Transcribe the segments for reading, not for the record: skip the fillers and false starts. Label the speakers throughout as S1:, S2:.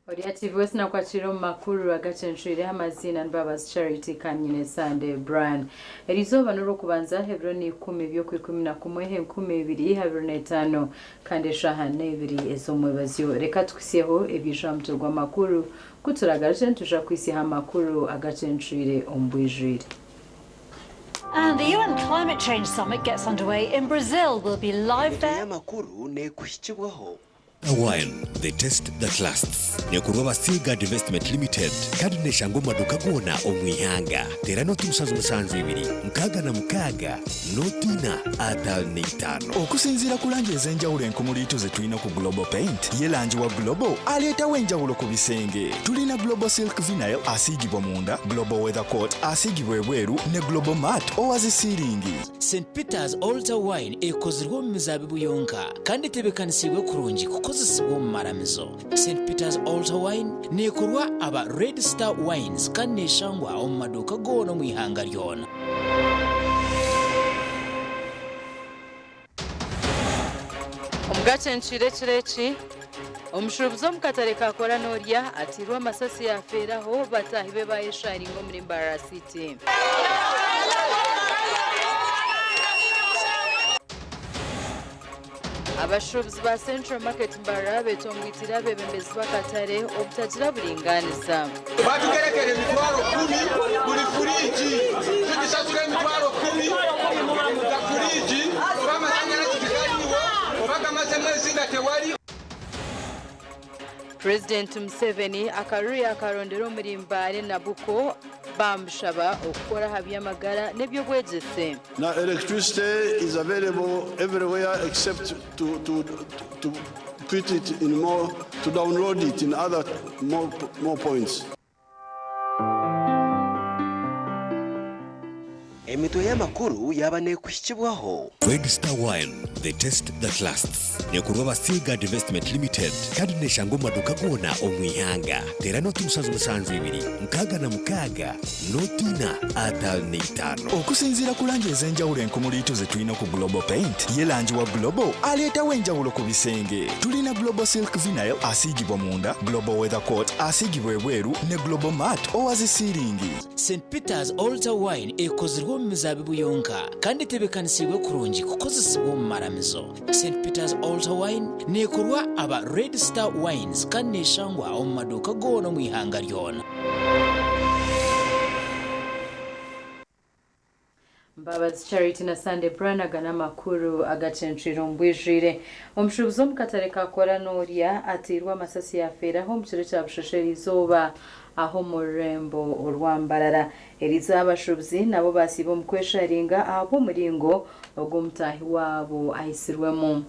S1: Orya TV West nakwakira omu makuru agacencwire amaziina Mbabazi Charity Kanyine Sunday Brian. Erizooba n'orwokubanza ebiro ni ikumi by'okwikumi na kumwe enkumi ibiri abiri n'etaano kandi eshaaha n'ebiri ez'omwebazyo. Reka tukuhitsyeho ebyija aha mutwe gw'amakuru ku turagarukye nituja kuhitsyaho amakuru agacencwire omu bwijwire.
S2: And the UN Climate Change Summit gets underway in Brazil. We'll be live
S3: Emitwe
S2: there.
S3: y'amakuru neekuhikibwaho.
S4: Wine, the taste that lasts. Nekorwa aba Seaguard Investment Limited kandi neshangwa omu maduuka goona omu ihanga. Teera nooti 772 66 nooti 4 55.
S5: Okusinziira ku langi ez'enjawulo enkumuliitu ze tulina ku Global Paint, ye langi wa Global aleetawo enjawulo ku bisenge. Tulina Global Silk Vinyl asiigibwa munda, Global Weather Coat asiigibwa ebweru ne Global Matte owa zi siiringi.
S6: St Peter's Altar Wine ekozirwe omu mizaabibu yonka kandi etebeekanisiibwe kurungi kukozesibwa omu maramizo. St Peter's Altar Wine neekorwa aba Red Star Wines kandi neeshangwa omu maduuka goona omu ihanga ryona.
S1: Omugace ncwire ekiro eki, omushuubuzi omu katare ka Koranorya ateirwe amasasi yafeeraho bataahi be bayesharinga omuri Mbarara City. Abashuubuzi ba Central Market Mbarara betongoitire abeebembezi b'akatare obutagira buringaaniza.
S7: Batugerekera 100,000 buri furiigi, tugisasura 100,000 ga furiigi oba amasanyarazi tigariiwo oba gamaze mwezi nga tewali.
S1: Purezidenti Museveni akaruru yakarondera omuri Mbale na Bukwo bamushaba okukora aha by'amagara n'eby'obwegyese.
S8: Now electricity is available everywhere except to, to, to put it in more, to download it in other more, more points.
S3: Emitwe y'amakuru yaaba neekuhikibwaho.
S4: Red Star Wine, the taste that lasts. Nekorwa aba Seaguard Investment Limited kandi neshangwa omu maduuka goona omu ihanga. Teera nooti 772 66 nooti 4 55.
S5: Okusinziira ku langi ez'enjawulo enkumuliitu ze tulina ku Global Paint, ye langi wa Global aleetawo enjawulo ku bisenge. Tulina Global Silk Vinyl asiigibwa munda, Global Weather Coat asiigibwa ebweru ne Global Matte owa zi siiringi.
S6: St Peter's Altar Wine ekozirwe omu mizaabibu yonka kandi etebeekanisiibwe kurungi kukozesibwa omu maramizo. St Peter's Altar Wine neekorwa aba Red Star Wines kandi neeshangwa omu maduuka goona omu ihanga ryona.
S1: Mbabazi Charity na Sunday Brian aga n'amakuru agacencwire omu bwijwire. Omushuubuzi omu katare ka Koranorya ateirwe amasasi yafeeraho omu kiro kya Busheshe eriizooba aho omu rurembo orwa Mbarara. Eriizooba abashuubuzi nabo basiiba omu kwesharinga ahabw'omuringo ogu omutaahi waabo aitsirwemu.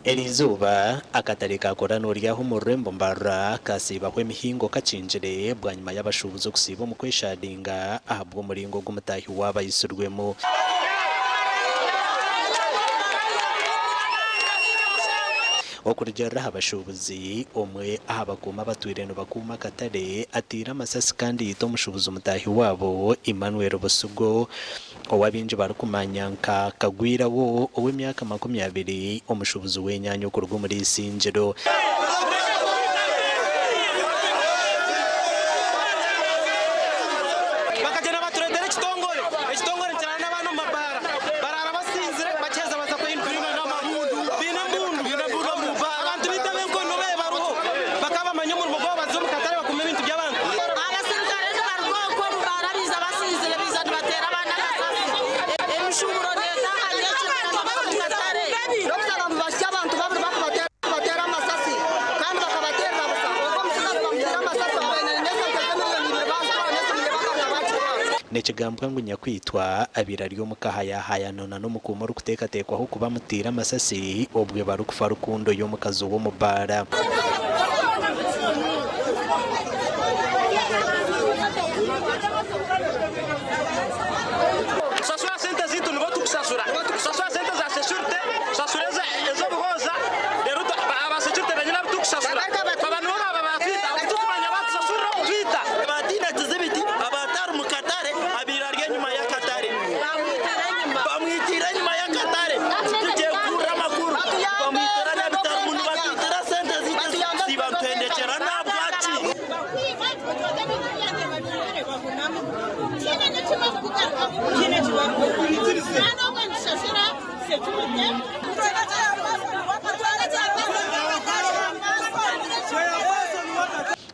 S9: Eriizooba, akatare ka Koranorya omu rurembo Mbarara kasiibaho emihingo kakingire bwanyima y'abashuubuzi okusiiba omu kweshadinga ahabw'omuringo ogu mutaahi waabo aitsirwemu. Okurugiirira aha bashuubuzi, omwe aha bakuumi abatwire nibakuuma akatare ateire amasasi kandi yaita omushuubuzi mutaahi waabo, Emmanuel Busigo, ou abaingi barikumanya nka Kagwirawo ow'emyaka 20, omushuubuzi w'enyaanya okuruga omuri Isingiro.
S10: Bakagyenda batureetera ekitongore, ekitongore nikiraara n'abaana omu mabaara, baraara basinzire bakiheza baza kwehindura baine embundu. Abantu baitu ab'enkono be bariho bakaba bamanya omurimo gwabo baza omu katare bakuuma ebintu by'abantu.
S11: Abasirikare nibaruga okwo omu baara baija basinzire baija nibateera abaana amasasi. Emishuuburo neetaaha nyekiro omu katare.
S9: Nikigambwa ngu nyakwitwa abaire ari omu kahayahayano na n'omukuumi orikuteekateekwaho kuba amutiire amasasi obwe barikufa rukundo y'omukazi w'omu baara.
S10: Kusasura sente zitu nibo tukusasura. Kusasura sente za security, kusasura ez'obuhooza, reero aba security benyine abu tukusasura. Baba nibo baba batwita, titukumanya batushasurira okutwita.
S12: Batiina kizibiti abatari mu katare abaire ari enyima y'akatare bamwitiire enyima y'akatare tugiye kuhurira amakuru bamwitira n'ebitari mu nibatwitira sente zitu ezikusiiba nituhendekyera n'ahabwaki.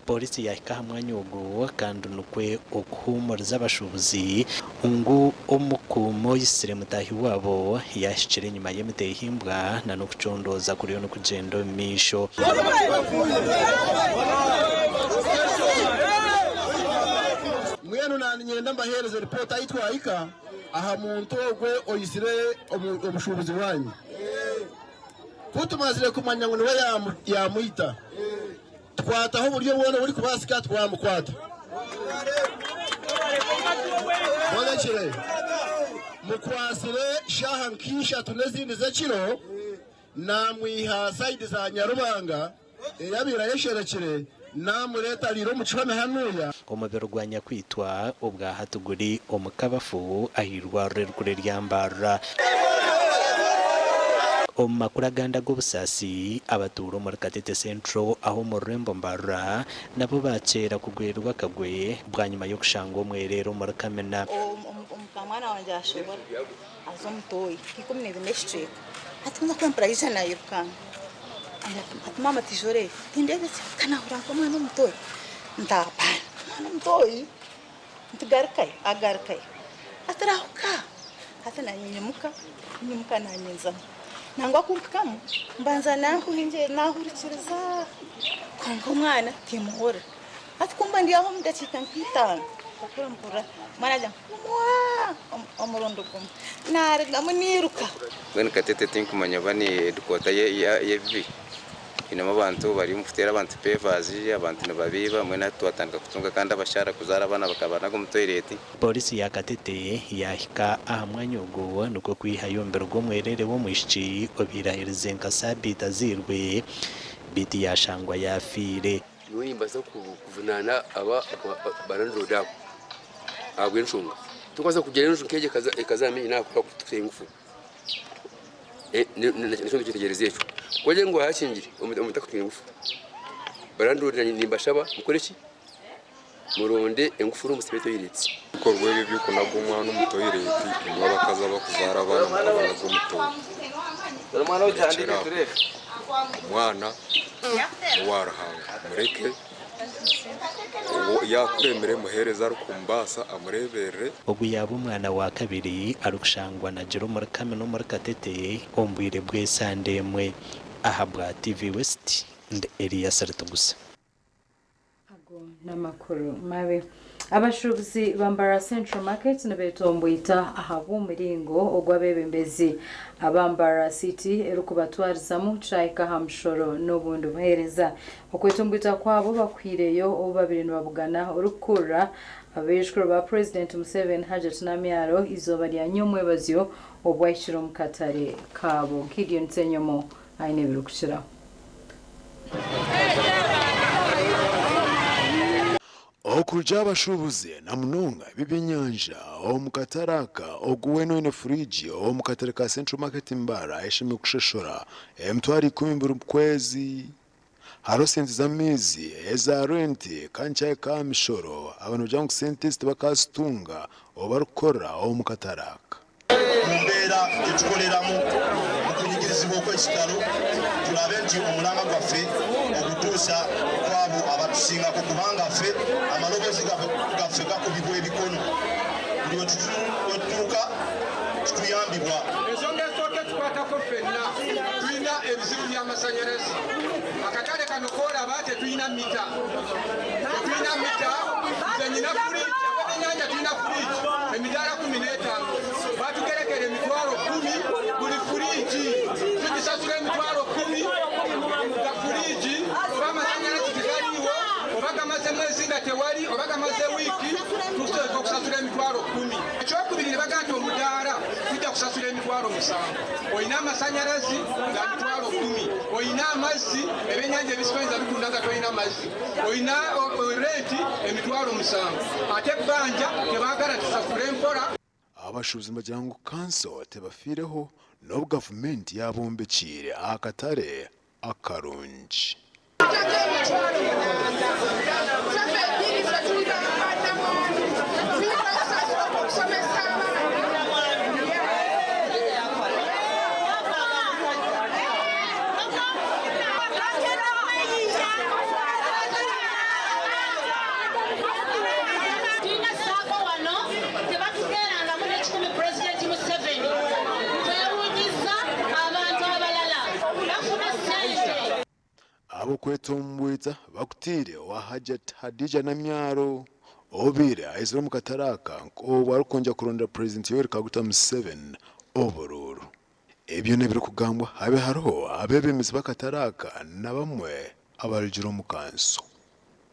S9: Poorisi yaahika aha mwanya ogwo kandi nikwo okuhuumuriza abashuubuzi ngu omukuumi oyitsire mutaahi waabo yaahikire enyima y'emiteehimbwa n'okucondooza kuriyo nikugyenda omu maisho.
S13: Mbwenu nanyenda mbaheereze ripoota ahi twahika aha muntu ogwe oyitsire omushuubuzi wanyu. Ku tumazire kumanya ngu niwe yaamwita, twataho oburyo bwona oburikubaasika twamukwata. Borekire, mukwatsire shaaha nk'ishatu n'ezindi z'ekiro, naamwiha sayidi za Nyarubanga ei abaire ayesherekire, namureeta ariire omu kihome hanuya.
S9: Omubiri gwa nyakwitwa obwa hati guri omu kabafu ah'eirwariro erikuru erya Mbarara. Omu makuru agandi ag'obusaasi, abatuura omuri Katete Central aho omu rurembo Mbarara nabo bakyeera kugwerwa akagwe bwanyima y'okushangwa omwereere omuri kamina.
S14: Omukamwana wangye ashobora aza omu tooyi nka 12 n'ekicweka hati ku nza yaija nairukanga ati maama tija oreebe tindeebe ki ka naahurira nk'omwana omutoyi nti apaana omwana omutoyi nti garukayo agarukayo ati rahuka hati nanye nyimuka nyimuka nanye nzamu nangwa ku mpikamu mbanza nahurikiriza kwonka omwana timuhurira hati ku mba ndi aho omu dakiika nka itaano Okura mpurira omwana agira ngu mwaa omurundi gumwe narugamu niiruka.
S15: Mbwenu Katete tinkumanya oba ni headquarter y'ebibi. Twinemu abantu bari omu kuteera abantu pevaazi, abantu nibabiiba, mbwenu hati twatandika kutunga kandi abashaara kuzaara abaana bakabanaga omu toilet.
S9: Pooriisi ya Katete yaahika aha mwanya ogwo nikwo kwihayo omubiri gw'omwereere w'omwishiki obaire aherize nka saabiiti azairwe beitu yaashangwa yaafiire.
S16: Nyowe nimbaasa kuvunaana aba balandiroodi abo ahabw'enshonga. Tikubaasa kugira enju nk'egyo ekaza aha maini aha kutuha engufu. Nikyo nikyetegyereza ekyo. Ku ogire ngu waahakingire omuntu akutuha engufu. Balandiroodi naanye nimbashaba mukore ki? Muronde engufuru musibe toyireeti.
S17: Ebikorwa ebi eby'okunaga omwana omu toyireeti imwe abakazi abarikuzaara abaana mukabanaga omu toyi. Murekyere aho. Omwana n'owa Ruhanga mureke yaakuremire muheereze arikumubaasa amureeberere.
S9: Ogu yaaba omwana wa kabiri arikushangwa nagira omuri Kamina omuri Katete omu bwire bw'esande emwe. Ahabwa TV West, ndi Elias Ritugusa.
S1: Ago n'amakuru mabi. Abashuubuzi ba Mbarara Central Market nibetomboita ahabw'omuringo ogu abeebembezi aba Mbarara City erikubatwarizamu kyahika aha mushoro n'obundi buheereza. Okwetomboita kwabo bakuhaireyo obu babaire nibabugana orikukurira abaijukuru ba Purezidenti Museveni Hajjat Namyalo eizooba rya nyomwebazyo obu ahikire omu katare kaabo. Gideon Tsenyomo aine ebirikukiraho.
S18: Okuruga abashuubuzi na munonga ab'ebyenyanja omu katare aka, ogu weena oine furiigi omu katare ka Central Market Mbarara ayeshemire kushashura 100,000 buri kwezi. Hariho sente z'amaizi, eza renti kandi kyahika aha mishoro aba nibagira ngu sente ezi tibakazitunga obu barikukorera omu katare aka.
S19: Mu mbeera gye tukoreramu omu kunyigirizibwa okw'ekitalo, turabe nti omuranga gwaffe ogutuusa ku abo abatusingako kubanga ffe amaloboozi gaffe gakubibwa ebikono buli wetutuuka tituyambibwa.
S7: Ensonga esooka etukwatako ffenna, tulina ebizibu by'amasanyalaze. Akatale kano k'olaba tetulina mita, tetulina mita, nze nyina fridge. Ebyenyanja tulina furiji emidaala 15, batugerekera emitwaro 10 buli furiji, tugisasula emitwaro 10 ga furiji. Oba amasanyalaze tegaliiwo, oba gamaze mwezi nga tewali, oba gamaze wiiki, tuteeka okusasula emitwaro 10. Ekyokubiri, ne bagaa nti omudaala tujja kusasula emitwaro 7. Olina amasanyalazi ga mitwaro 10, olina amazzi, ebyenyanja ebisibanyiza bitunda nga tolina mazzi, olina renti emitwaro 7, ate ebbanja tebaagala tusasule mpola.
S18: Abashuubuzi nibagira ngu kanso tebafiireho n'obu gavumenti yabombekiire akatare akarungi.
S11: Tulina SACCO wano tebatugerangamu n'ekikumi. Pulezidenti Museveni, twewunyiza abantu abalala bafuna ssente.
S18: Ab'okwetombwita bakutiire owa Hajat Hadija Namyaro obiire aizire omu kataraka obu arikwongera kurondera Purezidenti Yoweri Kaguta Museveni oburuuru. Ebyo n'ebirikugambwa habe hariho abeebembezi b'akataraka na bamwe abarugire omu kanso.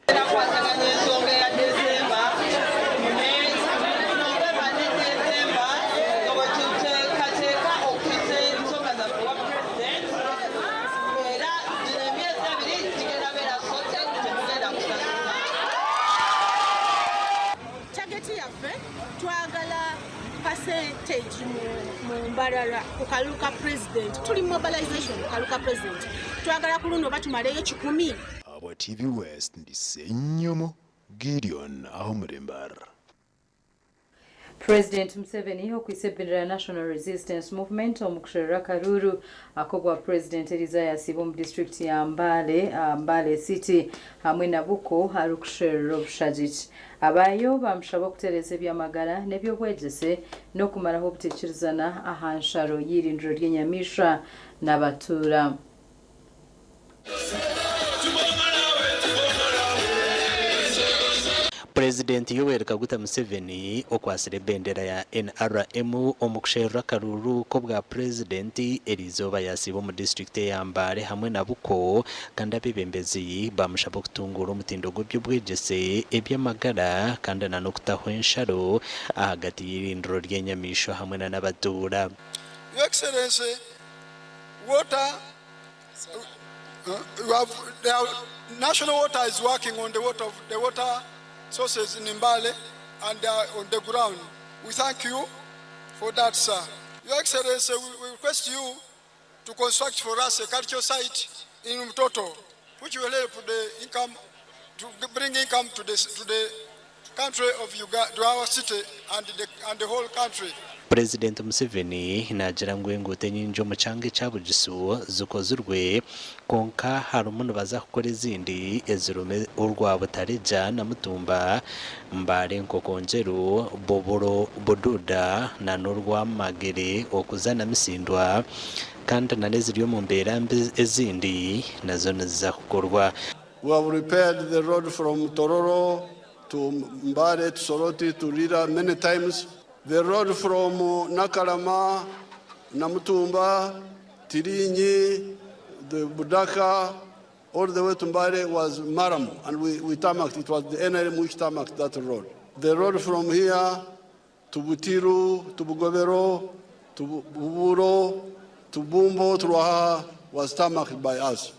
S20: Nakwataganya ensonga ya Desemba, Novemba ne Desemba, nga bwe tuteekateeka okuyisa ensonga zaffe wa pulezidenti. Era gino emyezi 2 gigenda beera sorted, tetugenda kusasula.
S21: Target yaffe, twagala percentage mu Mbarara ku kalulu ka president. Tuli mobilization ku kalulu ka president, twagala ku luno batumaleyo 100.
S18: Aba TV West, ndi Ssenyomo Gideon aho muri Mbarara.
S1: President Museveni okwisa ebendera ya National Resistance Movement omu kusherera akaruuru ak'obwa President eriza yasiiba omu disitulikiti ya Mbale, Mbale City hamwe na Buko arikusherera obushagiki. Abayo bamushaba okutereeza ebyamagara n'ebyobwegyese n'okumaraho obutekirizana aha nsharo y'irindiro ry'enyamaishwa n'abatuura.
S9: Pulezidenti Yoweri Kaguta Museveni okwasire ebendera ya NRM omu kusherura akaruuru k'obwa purezidenti eriizooba yasiiba omu disitulikiti eya Mbale hamwe na Buko, kandi abeebembezi bamushaba okutunguura omutindo gw'ebyobwegyese, eby'amagara kandi na n'okutaho ensharo ahagati y'irindiro ry'enyamaishwa hamwe na n'abatuura.
S8: Your Excellency, water, you have, the National Water is working on the water, of, the water sources in Mbale and on the ground. We thank you for that, sir. Your Excellency, we request you to construct for us a cultural site in Mtoto, which will help the income, to bring income to the country of Uganda, to our city and the whole country.
S9: Purezidenti Museveni naagira ngu enguuto enyingi omu kyanga ekya Bugisu zikozirwe, kwonka harimu nibaza kukora ezindi ezirimu orwa Butareja na Mutumba, Mbale Nkokonjeru, Boboro Bududa na n'orwa Magere okuza na Misindwa, kandi na n'eziri omu mbeera mbi ezindi nazo niziza kukorwa.
S8: We have repaired the road from Tororo to Mbale to Soroti to Lira many times. The road from Nakalama, Namutumba, Tirinyi, the Budaka, all the way to Mbale was murram, and we tarmacked. It was the NRM which tarmacked that road. The road from here to Butiru, to Bugobero, to Buburo, to Bumbo, to Ruaha was tarmacked by us.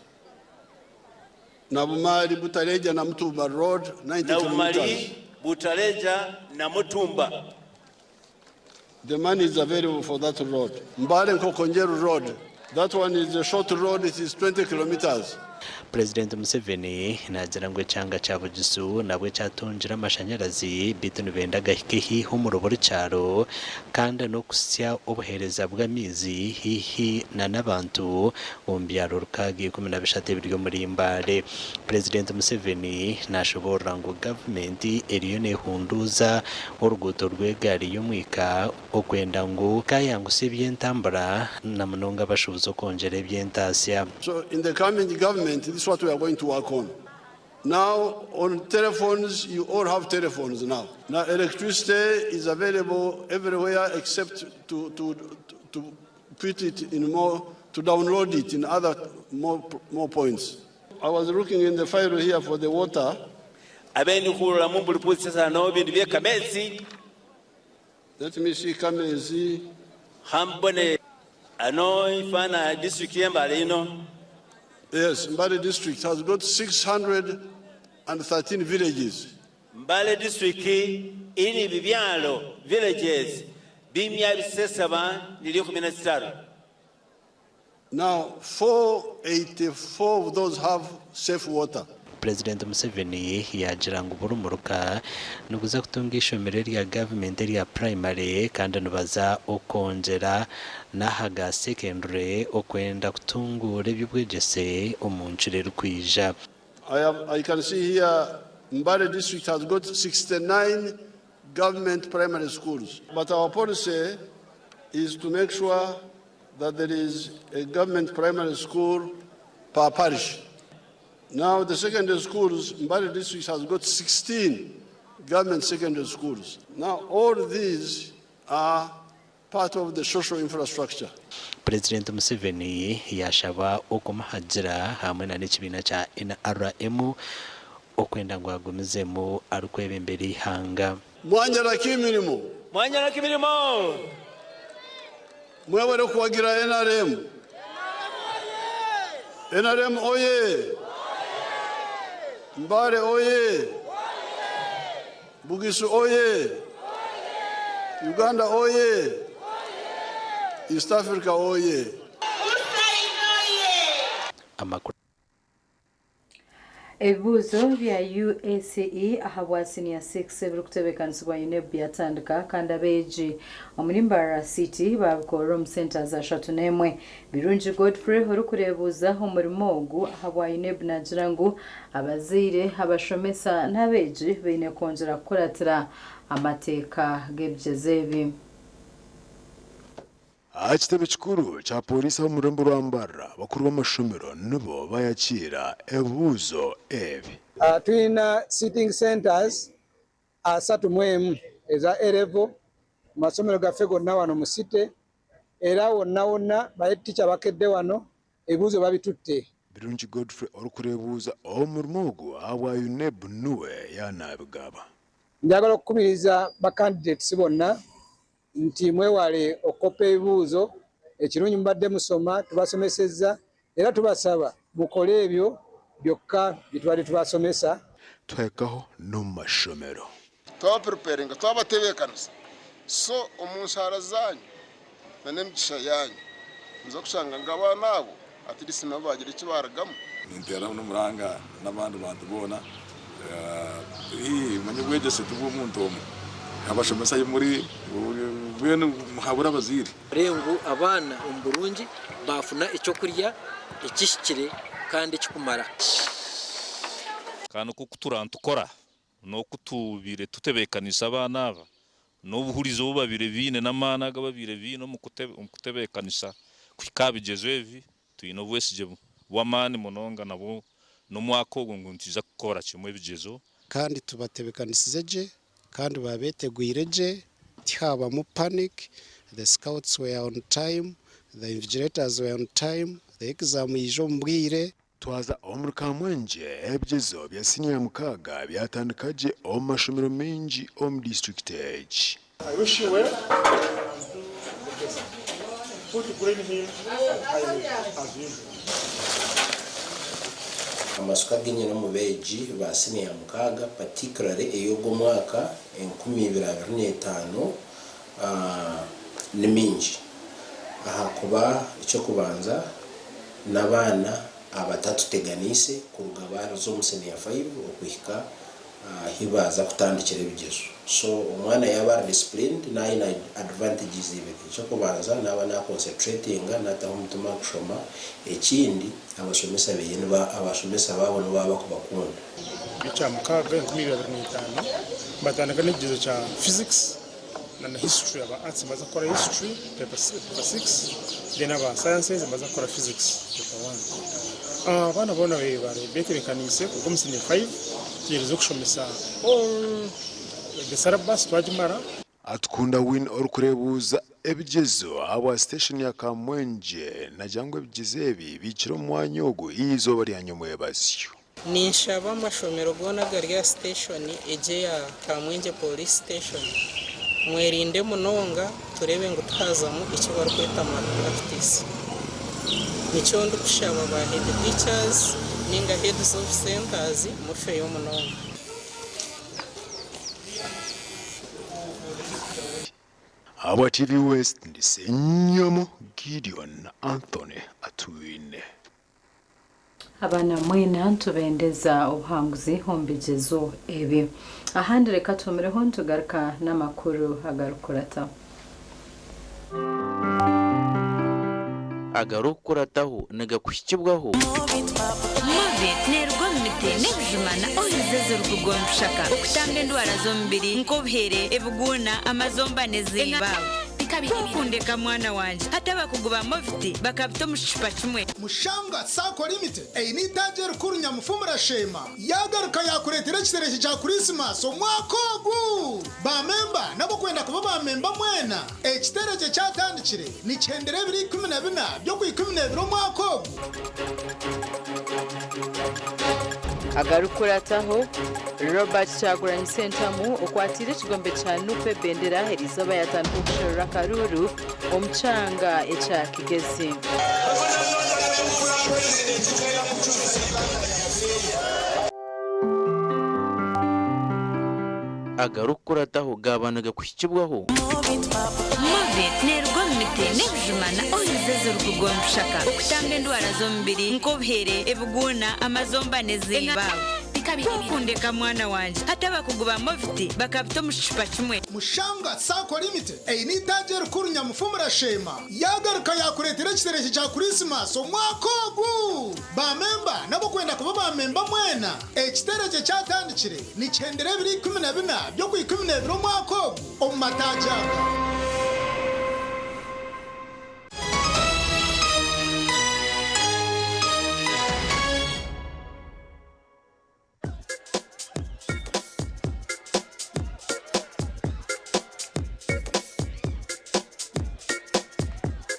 S8: Nabumali, Butaleja, Namutumba Road, 90
S12: Nabumali,
S8: kilometers.
S12: Butaleja, Namutumba.
S8: The money is available for that road. Mbale Nkokonjeru Road. That one is a short road, it is 20 kilometers.
S9: Purezidenti Museveni naagira ngu ekyanga kya Bugisu nabwe kyatungira amashanyarazi, beitu nibenda gahike haihi omuri buri kyaro, kandi n'okusya obuheereza bw'amaizi haihi na n'abantu omu byaro 613 ebiri omuri Mbale. Purezidenti Museveni nashoboorora ngu gavumenti eriyo neehunduuza oruguuto rw'egaari y'omwika okwenda ngu kayangusa eby'entambura na munonga abashuubuzi okwongyera eby'entaasya.
S8: So in the coming government, this is what we are going to work on. Now, on telephones, you all have telephones now. Now, electricity is available everywhere except to, to, to put it in more, to download it in other more, more points. I was looking in the file here for the water.
S2: Abendi khururamo buli busesano bindu bye kametsi.
S8: Let me see Kamezi.
S2: Khambone ano ifana district ye Mbale ino.
S8: Yes, Mbale district has got 613 villages.
S2: Mbale district ili bibyalo villages bimya bisesaba ni likhumi na tsitaru.
S8: Now, 484 of those have safe water.
S9: Purezidenti Museveni yaagira ngu buri muruka niguza kutunga eishomero erya gavumenti erya purayimare kandi nibaza okwongyera n'aha ga sekendure okwenda kutunguura eby'obwegyese omu nkiro erikwija.
S8: I, have, I can see here Mbale district has got 69 government primary schools. But our policy is to make sure that there is a government primary school per parish. Now, the secondary schools, Mbale district has got 16 government secondary schools. Now, all these are part of the social infrastructure.
S9: Purezidenti Museveni yaashaba okumuhagira hamwe na n'ekibiina kya NRM okwenda ngu agumizemu arikwebembera eihanga.
S8: Mwanyarako emirimo.
S2: Mwanyarako emirimo.
S8: Mwebale kuwagira NRM. NRM oye! Mbale oye! Bugisu oye! Uganda oye! East Africa oye!
S9: Amakuru.
S1: Ebibuuzo bya UACE ahabwa siniya 6 ebirikutebeekanisibwa UNEB byatandika kandi abeegi omuri Mbarara City baabikorera omu centres 31. Birungi Godfrey orikureebuuza omurimo ogu ahabwa UNEB naagira ngu abazaire, abashomesa n'abeegi baine kwongyera kukuratira amateeka g'ebigyezo ebi.
S18: Aha kitebe kikuru kya pooriisi omu rurembo rwa Mbarara, abakuru b'amashomero nibo bayakiira ebibuuzo ebi.
S22: Tulina sitting centers 31 eza A-level mu masomero gaffe gonna wano mu city, era wonna wonna ba head teacher bakedde wano ebibuuzo babitutte.
S18: Birungi Godfrey orikureebuuza omurimo ogu ahabwa UNEB niwe yaanabigaba.
S22: Njagala okukubiriza ba candidates bonna nti mwewale okukopa ebibuuzo. Ekirungi mubadde musoma, tubasomesezza era tubasaba mukole ebyo byokka bye tubadde tubasomesa.
S18: Twekaho n'omu mashomero.
S23: Twabapreparinga, twabatebeekanisa, so omu nshaara zaanyu na n'emigisha yaanyu muza kushanga ngu abaana abo at least nabo baagira eki baarugamu.
S24: Ninteera n'omuranga n'abandi bantu boona, manya obwegyese ti bw'omuntu omwe, abashomesa ahi muri mbwenu muhabure abazaire.
S25: Barebe ngu abaana omu burungi baafuna ekyokurya ekihikire kandi ekikumara.
S26: Kandi nk'oku turaanitukora n'oku tubaire tutebeekanisa abaana aba n'obuhurizi obu babaire baine n'amaani agu babaire baine omu kutebeekanisa kuhika aha bigyezo ebi, twine obwesigye bw'amaani munonga nabwo n'omwaka ogu ngu nitwija kukora kimwe ebigyezo.
S27: Kandi tubatebeekanisize gye kandi babeetegwire gye, tihaabamu panic, the scouts were on time, the invigilators were on time, the exam yaija omu bwire.
S18: Twaza omuri Kamwengye, ebigyezo bya siniya ya mukaaga byatandika gye omu mashomero maingi omu disiturikiti egi.
S28: I wish you well and do the best. Put Green Hill on highway as usual.
S29: Amasuka agu nyine omu beegi ba siniya mukaaga, particularly ey'ogu omwaka 2025, ni mingi ahakuba ekyokubanza n'abaana abatatuteganiise kuruga baaruza omu siniya 5 okuhika ahi baaza kutandikira ebigyezo. So omwana yaaba ari disciplined naayine advantages ibiri: ekyokubanza naaba naconcentratinga, naataho omutima kushoma; ekindi abashomesa beye, abashomesa baabo nibo bakubakunda.
S28: Ekya mukaaga 2025 batandika n'ekigyezo kya physics na history. Aba arts baza kukora history paper 6, then aba sciences baza kukora physics paper 1. Abaana boona betebeekaniise kuruga omu siniya 5 tugyerize okushomesa all the syllabus twagimara.
S18: Atukunda Winnie orikureebuuza ebigyezo ahabwa siteeshoni ya Kamwengye naagira ngu ebigyezo ebi bihikire omu mwanya ogu eizooba rya nyomwebazyo.
S3: Ninshaba amashomero goona agari aha siteeshoni egi eya Kamwengye Police Station, mwerinde munonga tureebe ngu tihazamu eki barikweta malpractice. Nikyo ndikushaba ba head teachers ninga heads of centres mufeyo munonga.
S18: Ahabwa TV West ndi Ssenyomo Gideon Anthony Atwine.
S1: Abaana mwena nitubendeza obuhanguzi omu bigyezo ebi. Ahandi reka tuhumireho nitugaruka n'amakuru agarikukurataho.
S4: Agarikukurataho nigakuhikibwaho.
S5: Movit neeruga omu miti n'ebijuma na oils ezirikuruga omu bishaka okutamba endwara z'omubiri nk'obuhere, ebiguuna, amazomba n'ezindi. Ku okundeka mwana wangye, hati abakugu ba Movit bakabita omu kicupa kimwe.
S6: Mushanga Sacco Limited eine itaagi erikuru Nyamufumurasheema yaagaruka yaakureetera ekitereke kya Kurisimasi omwaka ogu. Baamemba n'abarikwenda kuba baamemba mwena, ekitereke kyatandikire nikihendera ebiro 14 by'Okwikumineebiri omwaka ogu.
S1: Agarikukurataho, Robert Kyagulanyi Ssentamu okwatiire ekigombe kya NUP ebendera eriizooba yatandika okusherura akaruuru omu kyanga ekya Kigezi.
S4: Agarikukurataho gaaba nigakuhikibwaho.
S5: Movit neeruga omu miti n'ebijuma na oils ezirikuruga omu bishaka okutamba endwara z'omubiri nk'obuhere, ebiguuna, amazomba n'ezindi. Ku okundeka mwana wangye, hati abakugu ba Movit bakabita omu kicupa kimwe.
S6: Mushanga Sacco Limited eine itaagi erikuru Nyamufumurasheema yaagaruka yaakureetera ekitereke kya Kurisimasi omwaka ogu. Baamemba n'abarikwenda kuba baamemba mwena, ekitereke kyatandikire nikihendera ebiro 14 by'Okwikumineebiri omwaka ogu omu mataagi aga.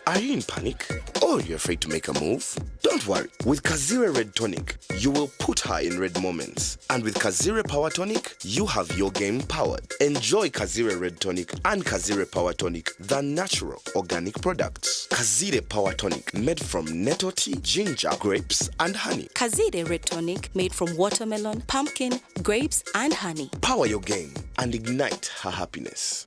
S10: Are you in panic? Or you're afraid to make a move? Don't worry. With Kazire Red Tonic, you will put her in red moments. And with Kazire Power Tonic, you have your game powered. Enjoy Kazire Red Tonic and Kazire Power Tonic, the natural organic products. Kazire Power Tonic, made from nettle tea, ginger, grapes, and honey.
S13: Kazire Red Tonic made from watermelon, pumpkin, grapes, and honey.
S10: Power your game and ignite her happiness.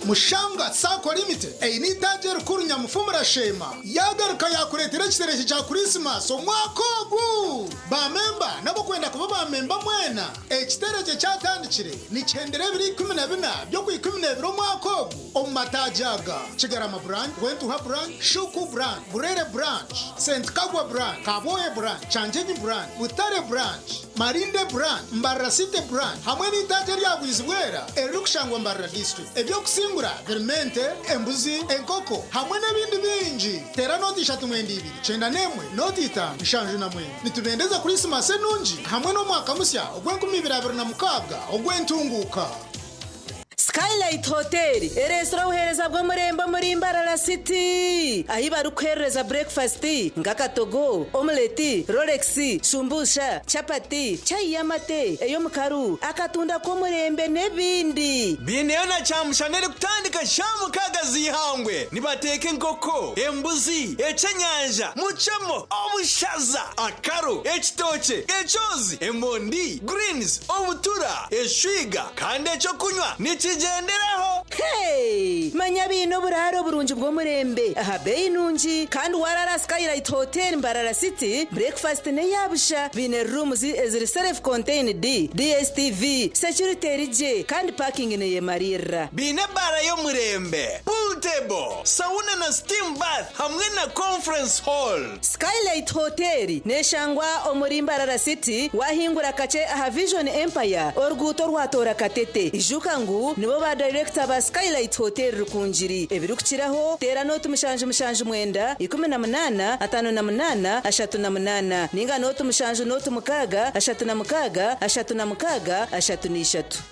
S6: Mushanga Sacco Limited eine itaagi erikuru Nyamufumurasheema yaagaruka yaakureetera ekitereke kya Kurisimasi omwaka ogu. Baamemba n'abarikwenda kuba baamemba mwena, ekitereke kyatandikire nikihendera ebiro 14 by'Okwikumineebiri omwaka ogu omu mataagi aga: Kigarama Branch, Rwentuha Branch, Shuku Branch, Burere Branch, St Kagwa Branch, Kabwohe Branch, Kyanjinyi Branch, Butare Branch, Marinde Branch, Mbarara City Branch hamwe n'itaagi erya Bwizibwera eririkushangwa Mbarara District. Eby'okusingura birimu ente, embuzi, enkoko hamwe n'ebindi bingi. Teera 0 3 2 91 0 5 79. Nitubendeza Kurisimasi enungi hamwe n'omwaka musya ogw'e2026 ogw'entunguuka.
S14: Skylight Hotel ereetsire obuheereza bw'omurembe omuri Mbarara City ahi barikuheereza breakfast nk'akatogo, omelette, rolex, shumbusha, chapati, chai y'amate, ey'omukaru, akatunda k'omurembe n'ebindi.
S15: Biineyo na kyamushana erikutandika sha 6 z'ihangwe. Nibateeka enkoko, embuzi, ekyenyanja, mucemo, obushaza, akaro, ekitookye, ekyozi, emondi, greens, obutura, eshwiga, kandi ekyokunywa nikigyenderaho.
S14: Hey! Manya biine oburaaro burungi bw'omurembe aha beeyi nungi, kandi warara Skylight Hotel Mbarara City, breakfast n'eyabusha. Biine rooms eziri self contained, DStv, security erigye, kandi parking neyemarira.
S15: Biine ebara y'omurembe, pool table, sauna na steam bath hamwe na conference hall.
S14: Skylight Hotel neshangwa omuri Mbarara City, wahingura kache aha Vision Empire, oruguuto rwatora Katete. Ijuka ngu nibo ba director. Aba Skylight Hotel Rukungiri. Ebirikukiraho, teera nooti mushanju mushanju mwenda, 18, 58, 38 nainga nooti mushanju nooti mukaaga, 36, 36, 33.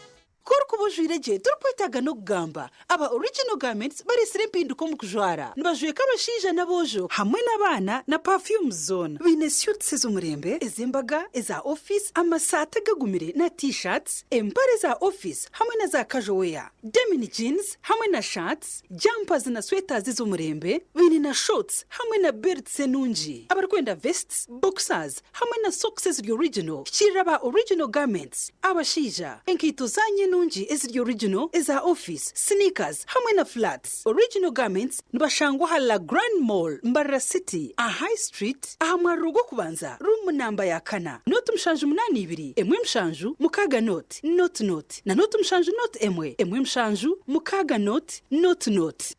S2: Ku orikuba ojwaire gye torikwetaaga n'okugamba. Aba Original Garments bareetsire empinduka omu kujwara. Nibajweka abashaija n'aboojo hamwe n'abaana na perfumes zoona. Baine suits ez'omurembe, ez'embaga, eza ofiisi, amasaati agagumire na T-shirts, empare za ofiisi hamwe na za casual wear, denim jeans hamwe na shirts, jumpers na sweaters ez'omurembe. Baine na shorts hamwe na belts enungi. Abarikwenda vests, boxers hamwe na socks eziri original, hikiirira aba Original Garments. Abashaija, enkaito zaanyu enungi eziri original, eza ofiisi, sneakers hamwe na flats. Original Garments nibashangwa aha La Grande Mall, Mbarara City, aha High Street, aha mwariro gw'okubanza, ruumu namba ya kana, nooti mushanju munaana ibiri, emwe mushanju, mukaaga nooti, nooti nooti, na nooti mushanju nooti emwe, emwe mushanju, mukaaga nooti, nooti nooti.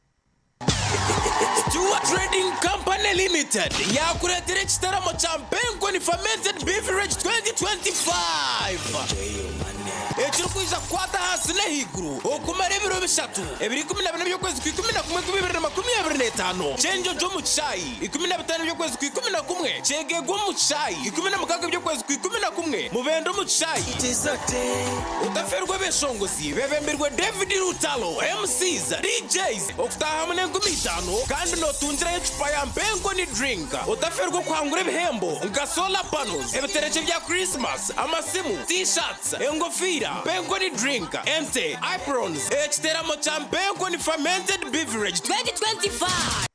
S15: Stewart Trading Company Limited yaakureetera ekitaramo kya Mpenkoni Fermented Beverage 2025 ekirikwija kukwata ahansi n'ahaiguru okumara ebiro bishatu, ebiro 14 by'okwezi kwa 11 2025, Kyenjojo omu kishaayi, 15 by'okwezi kwa 11, Kyegegwa omu kishaayi, 16 by'okwezi kwa 11, Mubende omu kishaayi. Otaferwa ebeshongozi bebembirwe David Lutalo, MCs, DJs, Okutaahamu n'enkumi itaano kandi nootungirayo ecupa ya Mpenkoni Drink. Otaferwa okuhangura ebihembo nka solar panels, ebiterekye bya Christmas, amasimu, T-shirts, engofiira, Mpenkoni Drink, ente, aprons, ekiteramo kya Mpenkoni Fermented Beverage 2025.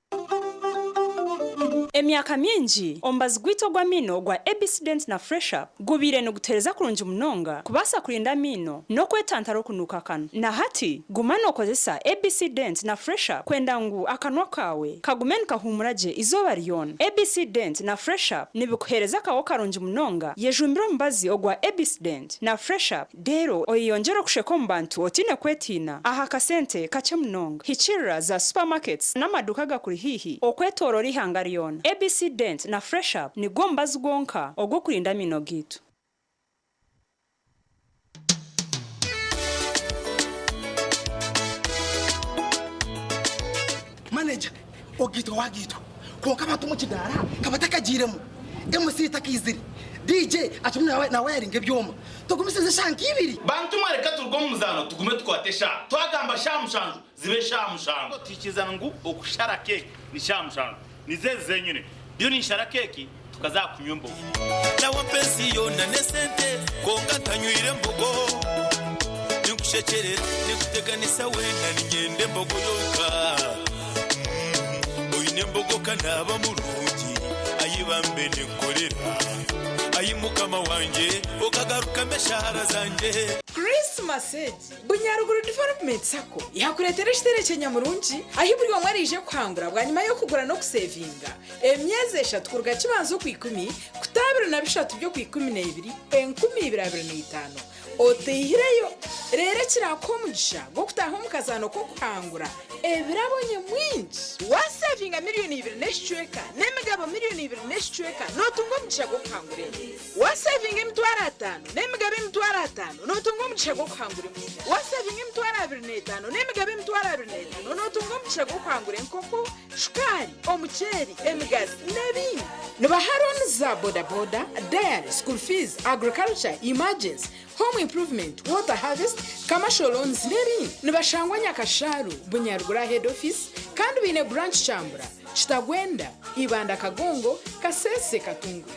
S7: Emyaka mingi, omubazi gwaitu ogw'amaino ogwa ABC Dent na Fresh Up gubaire nigutuheereza kurungi munonga kubaasa kurinda amaino n'okwetantara okunuuka akanwa. Na hati, guma nookozesa ABC Dent na Fresh Up kwenda ngu akanwa kaawe kagume nikahuumura gye eizooba ryona. ABC Dent na Fresh Up nibikuheereza akaho karungi munonga. Yejumbire omubazi ogwa ABC Dent na Fresh Up reero oyeyongyere okusheka omu bantu otaine kwetiina aha kasente kakye munonga. Hikiirira za supermarkets n'amaduuka agakuri haihi okwetooroora eihanga ryona. ABC Dent na Fresh Up nigwo mubazi gwonka ogw'okurinda amaino gaitu.
S11: Manager, ogaitwa wagaitwa kwonka abantu omu kidaara ka batakagiiremu, MC takaizire, DJ akirimu nawayaringa ebyoma, tugumisirize eshaaha nka ibiri.
S12: Bantu mwe reka turuge omu muzaano tugume tukwate eshaaha. Twagamba shaaha mushanju zibe shaaha mushanju. Twikiriza ngu okushara keeki ni shaaha mushanju. Nizo ezi zenyine. Ndiyo ninshara keeki tukaza aha kunywa embogo.
S16: Nawe ampa ensi yoona n'esente kwonka ntanywire mbogo. Ninkushekyerera, ninkuteganisa weena niinyenda embogo yonka. Oine embogo ka naaba murungi, ayi bambe ninkukorera. Ayi Mukama wangye, okagarukamu eshaara zangye.
S17: Christmas egi, Bunyaruguru Development Sacco yakureetera ekiterekye nyamurungi ahi buri omwe araije kuhangura bwanyima y'okugura n'okusevinga emyezi eshatu kuruga Kibanza Okwikumi kuta abiri na bishatu by'Okwikumineibiri 2025 oteihireyo reero ekiraakuha omugisha gw'okutaaha omu kazaano k'okuhangura ebirabo nyamwingi. Waasevinga miriyoni ibiri n'ekicweka n'emigabo miriyoni ibiri n'ekicweka nootunga omugisha gw'okuhangura ente. Waasevinga emitwaro ataano n'emigabo emitwaro ataano nootunga omugisha gw'okuhangura embuzi. Waasevinga emitwaro abiri n'etaano n'emigabo emitwaro abiri n'etaano nootunga omugisha gw'okuhangura enkoko, shukaari, omuceeri, emigazi n'ebindi. Nibaha looni za bodaboda, dairy, school fees, agriculture, emergency, home improvement, water harvest, commercial loans n'ebindi. Nibashangwa Nyakashaaru, Bunyaruguru aha head office kandi baine branch Kyambura, Kitagwenda, Ibanda Kagongo, Kasese, Katunguru.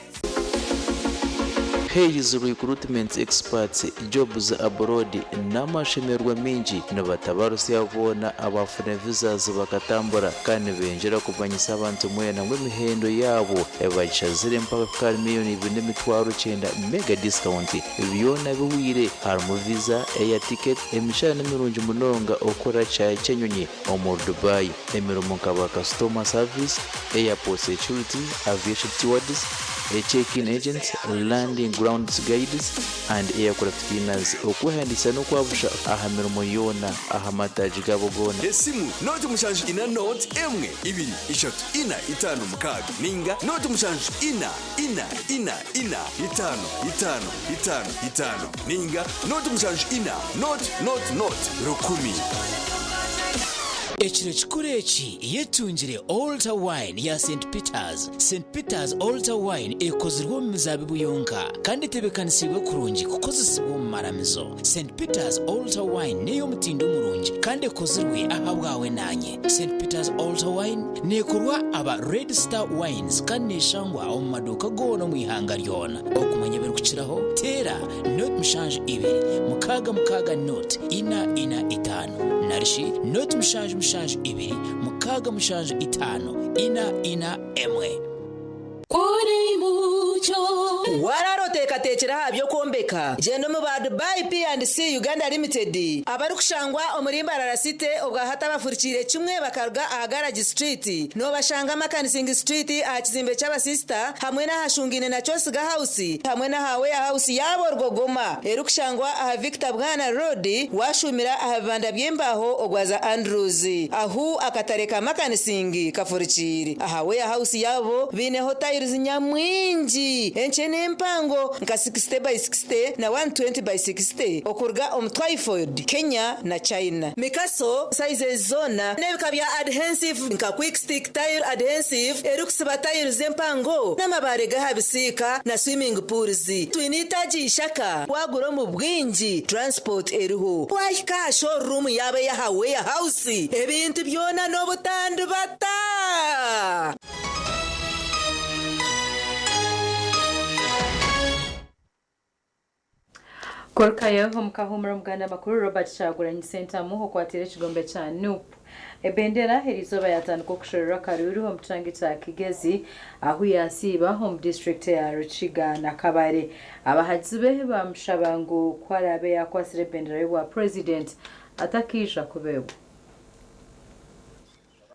S4: Hays Recruitment Experts Jobs Abroad n'amashemererwa maingi nibatabarusya boona abaafuna visas bakatambura kandi nibengyera kumanyisa abantu mwena ngu emihendo yaabo bagishazire mpaka kuhika ahari miriyoni ibiri n'emitwaro kyenda mega discount byona bihwire harimu visa, air ticket, emishahara nimirungi munonga okukora kishaayi ky'enyonyi omuri Dubai, emirimo nka ba customer service, airport security, aviation stewards, check-in agents, landing grounds guides and aircraft cleaners. Okwehandiikisa n'okwabusha aha mirimo yoona aha mataagi gaabo goona.
S19: Esimu, nooti mushanju ina nooti emwe ibiri ishatu ina itaano mukaaga ninga nooti mushanju ina ina ina ina itaano itaano itaano itaano ninga nooti mushanju ina nooti nooti nooti rukumi.
S8: Ekiro kikuru eki yetungire Altar Wine ya Saint Peters. Saint Peters Altar Wine ekozirwe omu mizaabibu yonka kandi etebeekanisiibwe kurungi kukozesibwa omu maramizo. Saint Peters Altar Wine n'ey'omutindo murungi kandi ekozirwe ahabwawe naanye. Saint Peters Altar Wine neekorwa aba Red Star Wines kandi neeshangwa omu maduuka goona omu ihanga ryona. Okumanya ebirikukiraho, teera nought mushanju ibiri mukaaga mukaaga nought ina ina itaano narishi nought mushanju mushanju ibiri mukaaga mushanju itaano ina ina emwe.
S14: Waraara oteekateekire aha by'okwombeka? Gyenda omu ba Dubai P&C Uganda Limited abarikushangwa omuri Mbarara City obwahati abafurikiire kimwe bakaruga aha Garage Street. Noobashanga Makanising Street aha kizimbe ky'abasisita hamwe n'ahashungaine na Kyosiga House hamwe n'aha Warehouse yaabo Rwogoma erikushangwa aha Victor Bwana Road waashuumira aha bibanda by'embaaho ogwaza Andrews ahu akatare ka Makanising kafurikiire. Aha Warehouse yaabo baineho tiles nyamwingi enkye n'empango nka 60 by 60 na 120 by 60 okuruga omu Twyford, Kenya na China. Mikaso sizes zoona n'ebika bya adhensive nka Quick Stick Tile Adhensive erikusiba tiles empango n'amabaare g'aha bisiika na swimming pools. Twine eitaagi Ishaka waagura omu bwingi transport eriho. Waahika aha showroom yaabo ey'aha Warehouse ebintu byona n'obutandibata.
S1: Kurukayo omu kahuumuro Omuganda Makuru Robert Kyagulanyi Ssentamu okwatire ekigombe kya NUP ebendera eriizooba yatandika okushorerwa akaruuru omu kyangi kya Kigezi ahu yasiiba omu disiturikiti ya Rukiga na Kabale. Abahagizi be bamushaba ngu ku araabe yakwatsire ebendera y'obwa purezidenti atakiija kubeebwa.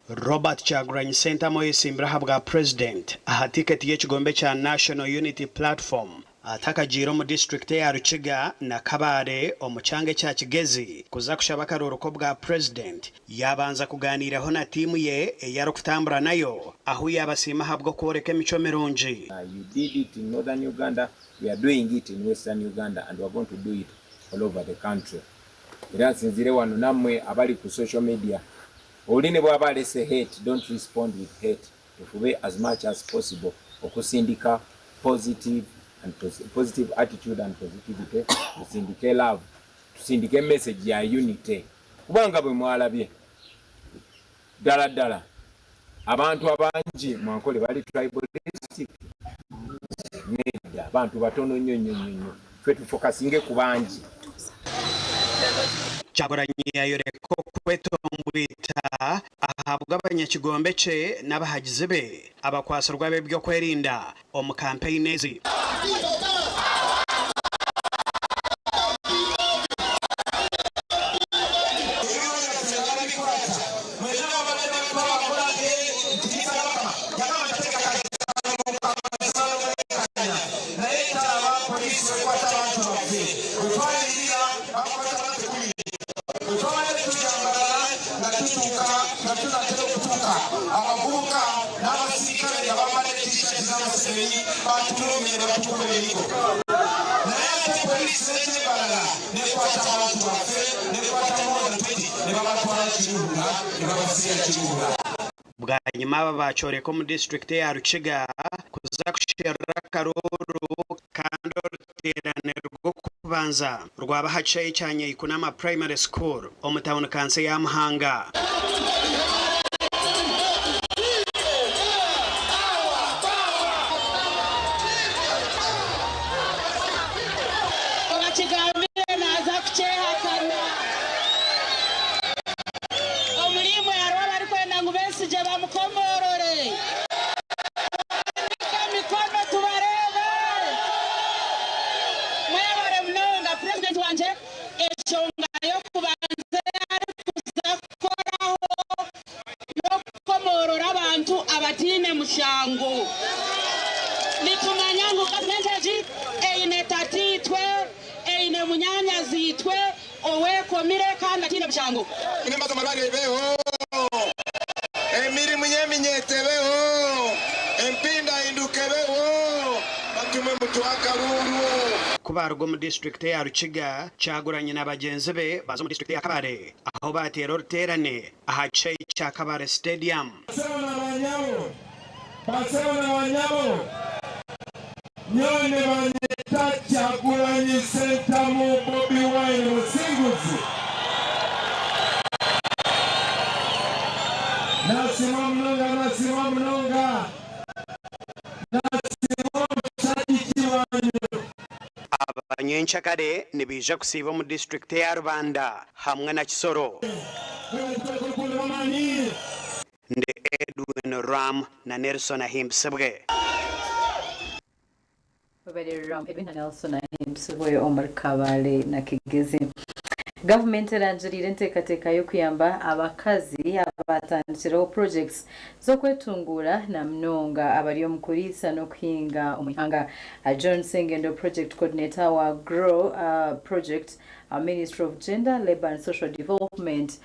S9: Robert Kyagulanyi Ssentamu oyesimbire aha bwa Purezidenti aha tiketi y'ekigombe kya National Unity Platform atakagiire omu disiturikiti eya Rukiga na Kabale omu kyanga ekya Kigezi kuza kushaba akaruuru k'obwa Purezidenti yabanza kuganiiraho na tiimu ye ei arikutambura nayo ahu yabasiima ahabw'okworeka emicwe mirungi.
S20: You did it in Northern Uganda, we are doing it in Western Uganda and we are going to do it all over the country. Era nsinziire wano nammwe abali ku social media Oli ne bwaba alese hate don't respond with hate tufube as much as possible okusindika positive and positive attitude and positivity tusindike love tusindike message ya unity kubanga bwe mwalabye ddala ddala abantu abangi mwankole bali tribalistic nedda abantu batono nnyo nnyo nnyo nnyo ffe tufokasinge ku bangi.
S9: Kyagulanyi yayoreka okwetombwita ahabw'abanyakigombe kye n'abahagizi be abakwatsirwe ab'ebyokwerinda omu kampeyini ezi. Bwanyima aba baakyoreka omu disiturikiti eya Rukiga kuza kusherura akaruuru kandi oruteerane rw'okubanza rwaba aha kishaayi kya Nyaikunama Primary School omu tauni kanso eya Muhanga.
S21: Bakigambire naaza kukyehakana. Omuri imwe hariho abarikwenda ngu Besigye bamukomoorore. Muhanike emikono tubareebe. Mwebare munonga. Purezidenti wangye, enshonga y'okubanza ei arikuza kukoraho n'okukomoorora abantu abataine mushango. Nitumanya ngu gavumenti egi eine tataitwe, eine munyaanyazi-itwe owekomire kandi ataine mushango.
S22: Enyumba z'amarwariro ebeho, emirimu y'eminyeeto ebeho, empindahinduka ebeho,
S3: Abantu mwe mutuhe akaruuru.
S9: Ku baaruga omu disiturikiti eya Rukiga, Kyagulanyi na bagyenzi be baaza omu disiturikiti eya Kabale ahu baateera oruteerane aha kishaayi kya Kabale Stadium.
S3: Basebo na banyabo, basebo na banyabo, nyowe nibanyeta Kyagulanyi Ssentamu Bobi Wine Musinguzi. Nasiima munonga, nasiima munonga, nasiima obushagiki bwanyu.
S9: Aba nyencakare nibaija kusiiba omu disiturikiti eya Rubanda hamwe na Kisoro. Ndi Edwin Ram na Nelson Ahimbisibwe.
S1: Webale Ram Edwin na Nelson Ahimbisibwe omuri Kabale na Kigezi. Gavumenti erangiriire enteekateeka y'okuyamba abakazi abatandikireho projects z'okwetunguura na munonga abari omu kuriisa n'okuhinga omu ihanga. John Sengendo Project Coordinator wa Grow Project Ministry of Gender, Labour and Social Development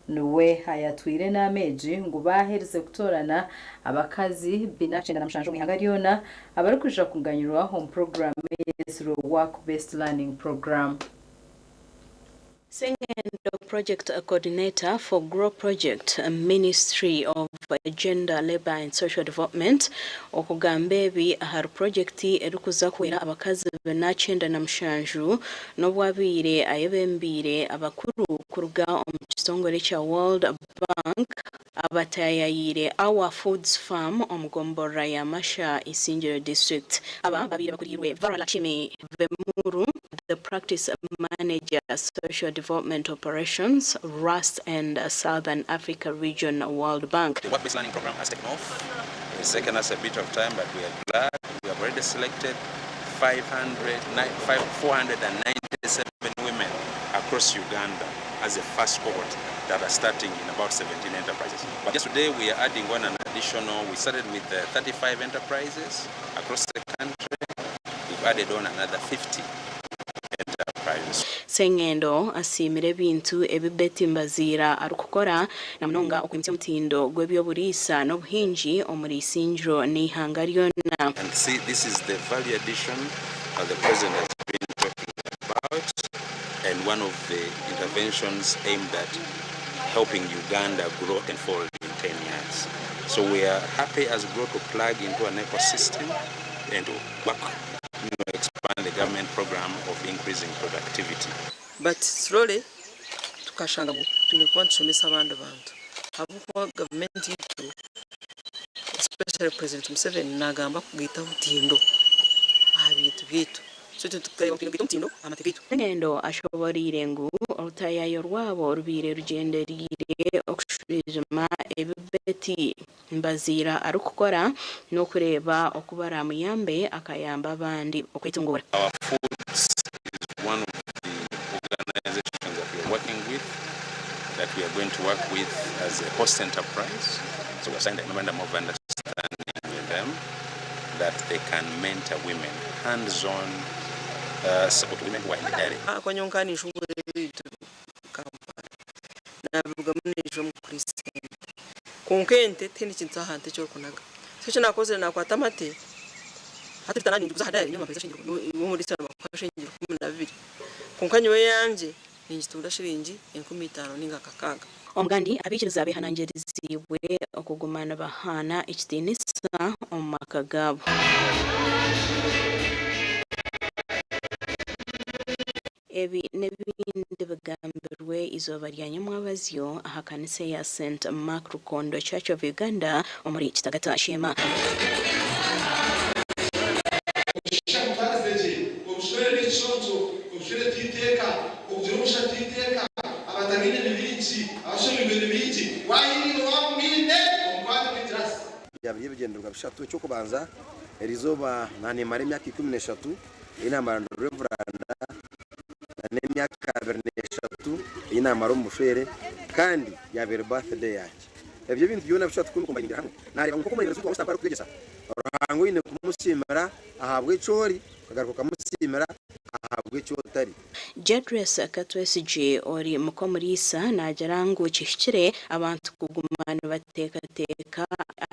S1: Niwe ayatwire enaama egi ngu baaherize kutoorana abakazi bina 97 omu ihanga ryona abarikwija kuganyirwa omu puroguraamu eyetsirwe Work Based Learning Programme.
S22: Sengendo Project Coordinator for Grow Project, Ministry of Gender, Labour and Social Development okugamba ebi ahari purogyekiti erikuza kuhwera abakazi 97 n'obu abaire ayebembeire abakuru kuruga omu kitongore ekya World Bank abataayayiire Our Foods Farm omu gomborora ya Masha, Isingiro District. Aba babaire bakuriirwe Varalakshmi Vemuru, the Practice Manager Social Development Operations, RUST and Southern Africa Region World Bank.
S23: The work-based learning program has taken off. It's taken us a bit of time, but we are glad. We have already selected 497 women across Uganda as a first cohort that are starting in about 17 enterprises. But just today we are adding on an additional, we started with 35 enterprises across the country. We've added on another 50 enterprises.
S22: Sengendo asiimire ebintu ebi Betty Mbaziira arikukora na munonga okwimutsya omutindo gw'eby'oburiisa n'obuhingi omuri Isingiro n'eihanga ryona.
S23: And see, this is the value addition that the president has been talking about and one of the interventions aimed at helping Uganda grow tenfold in 10 years. So we are happy as Grow to plug into an ecosystem and to work, expand the government program of increasing productivity.
S24: But slowly tukashanga ngu twine kuba nitushomesa abandi bantu ahabw'okuba gavumenti yaitu especially President Museveni nagamba kugaita omutindo aha bintu byaitu so itwe tukareeba ngu twine kugaita omutindo aha mate gaitu.
S22: Sengendo ashoboreire ngu orutayayo rwabo rubaire rugyendereire okushwijuma ebi Betty Mbaziira arikukora n'okureeba oku baraamuyambe akayamba abandi okwetunguura.
S23: Our Foods is one of the organizations that we are working with, that we are going to work with as a host enterprise. So we have signed a memorandum of understanding with them that they can mentor women, hands-on support women who are in the dairy.
S24: Ahakuba nyowe nkaba ninshubura ebintu Kampala nabirugamu naija omu kuriisa ente kwonka ente tihaine kintu aha nte eki orikunaga so eki nakozire nakwata amate hati lita nanye ningiguza aha dairy nyowe bampereza shiringi iwe omuriisa nibakuha shiringi 12 kwonka nyowe eyangye ningitunda shiringi 5000 ninga 6000.
S22: Omugandi abaikiriza behanangiriziibwe okuguma nibahaana ekitiinisa omu maka gaabo. Ebi n'ebindi bigambirwe eizooba rya nyamwabazyo aha kanisa eya St Mark Rukondo Church of Uganda omuri Kitagata Sheema.
S25: Omushaija akutwarize gye, obushwere n'ekiconco, obushwere ti iteeka, okugira omushaija ti iteeka, abatabiine ni baingi, abashemereirwe ni baingi, waahiriirwe waaba omwine, omukwate nk'egiraasi.
S26: Byaba biri ebigyendererwa bishatu, Eky'okubanza, erizooba nanemara emyaka 13 ei namara ndi Revuranda n'emyaka 23 ei namara omu bushwere kandi yaaba eri birthday yangye. Ebyo ebintu byona bishatu ku ndikumbayingira hamwe, nareeba ngu nk'oku omwebembezi waitu wa West Africa arikutwegyesa, Ruhanga oine kumusiimira ahabw'eki ori. Okagaruka okamusiimira ahabw'eki otari.
S22: Jedress Katwesigye ori mukomuriisa naagira ngu kihikire abantu kuguma nibateekateeka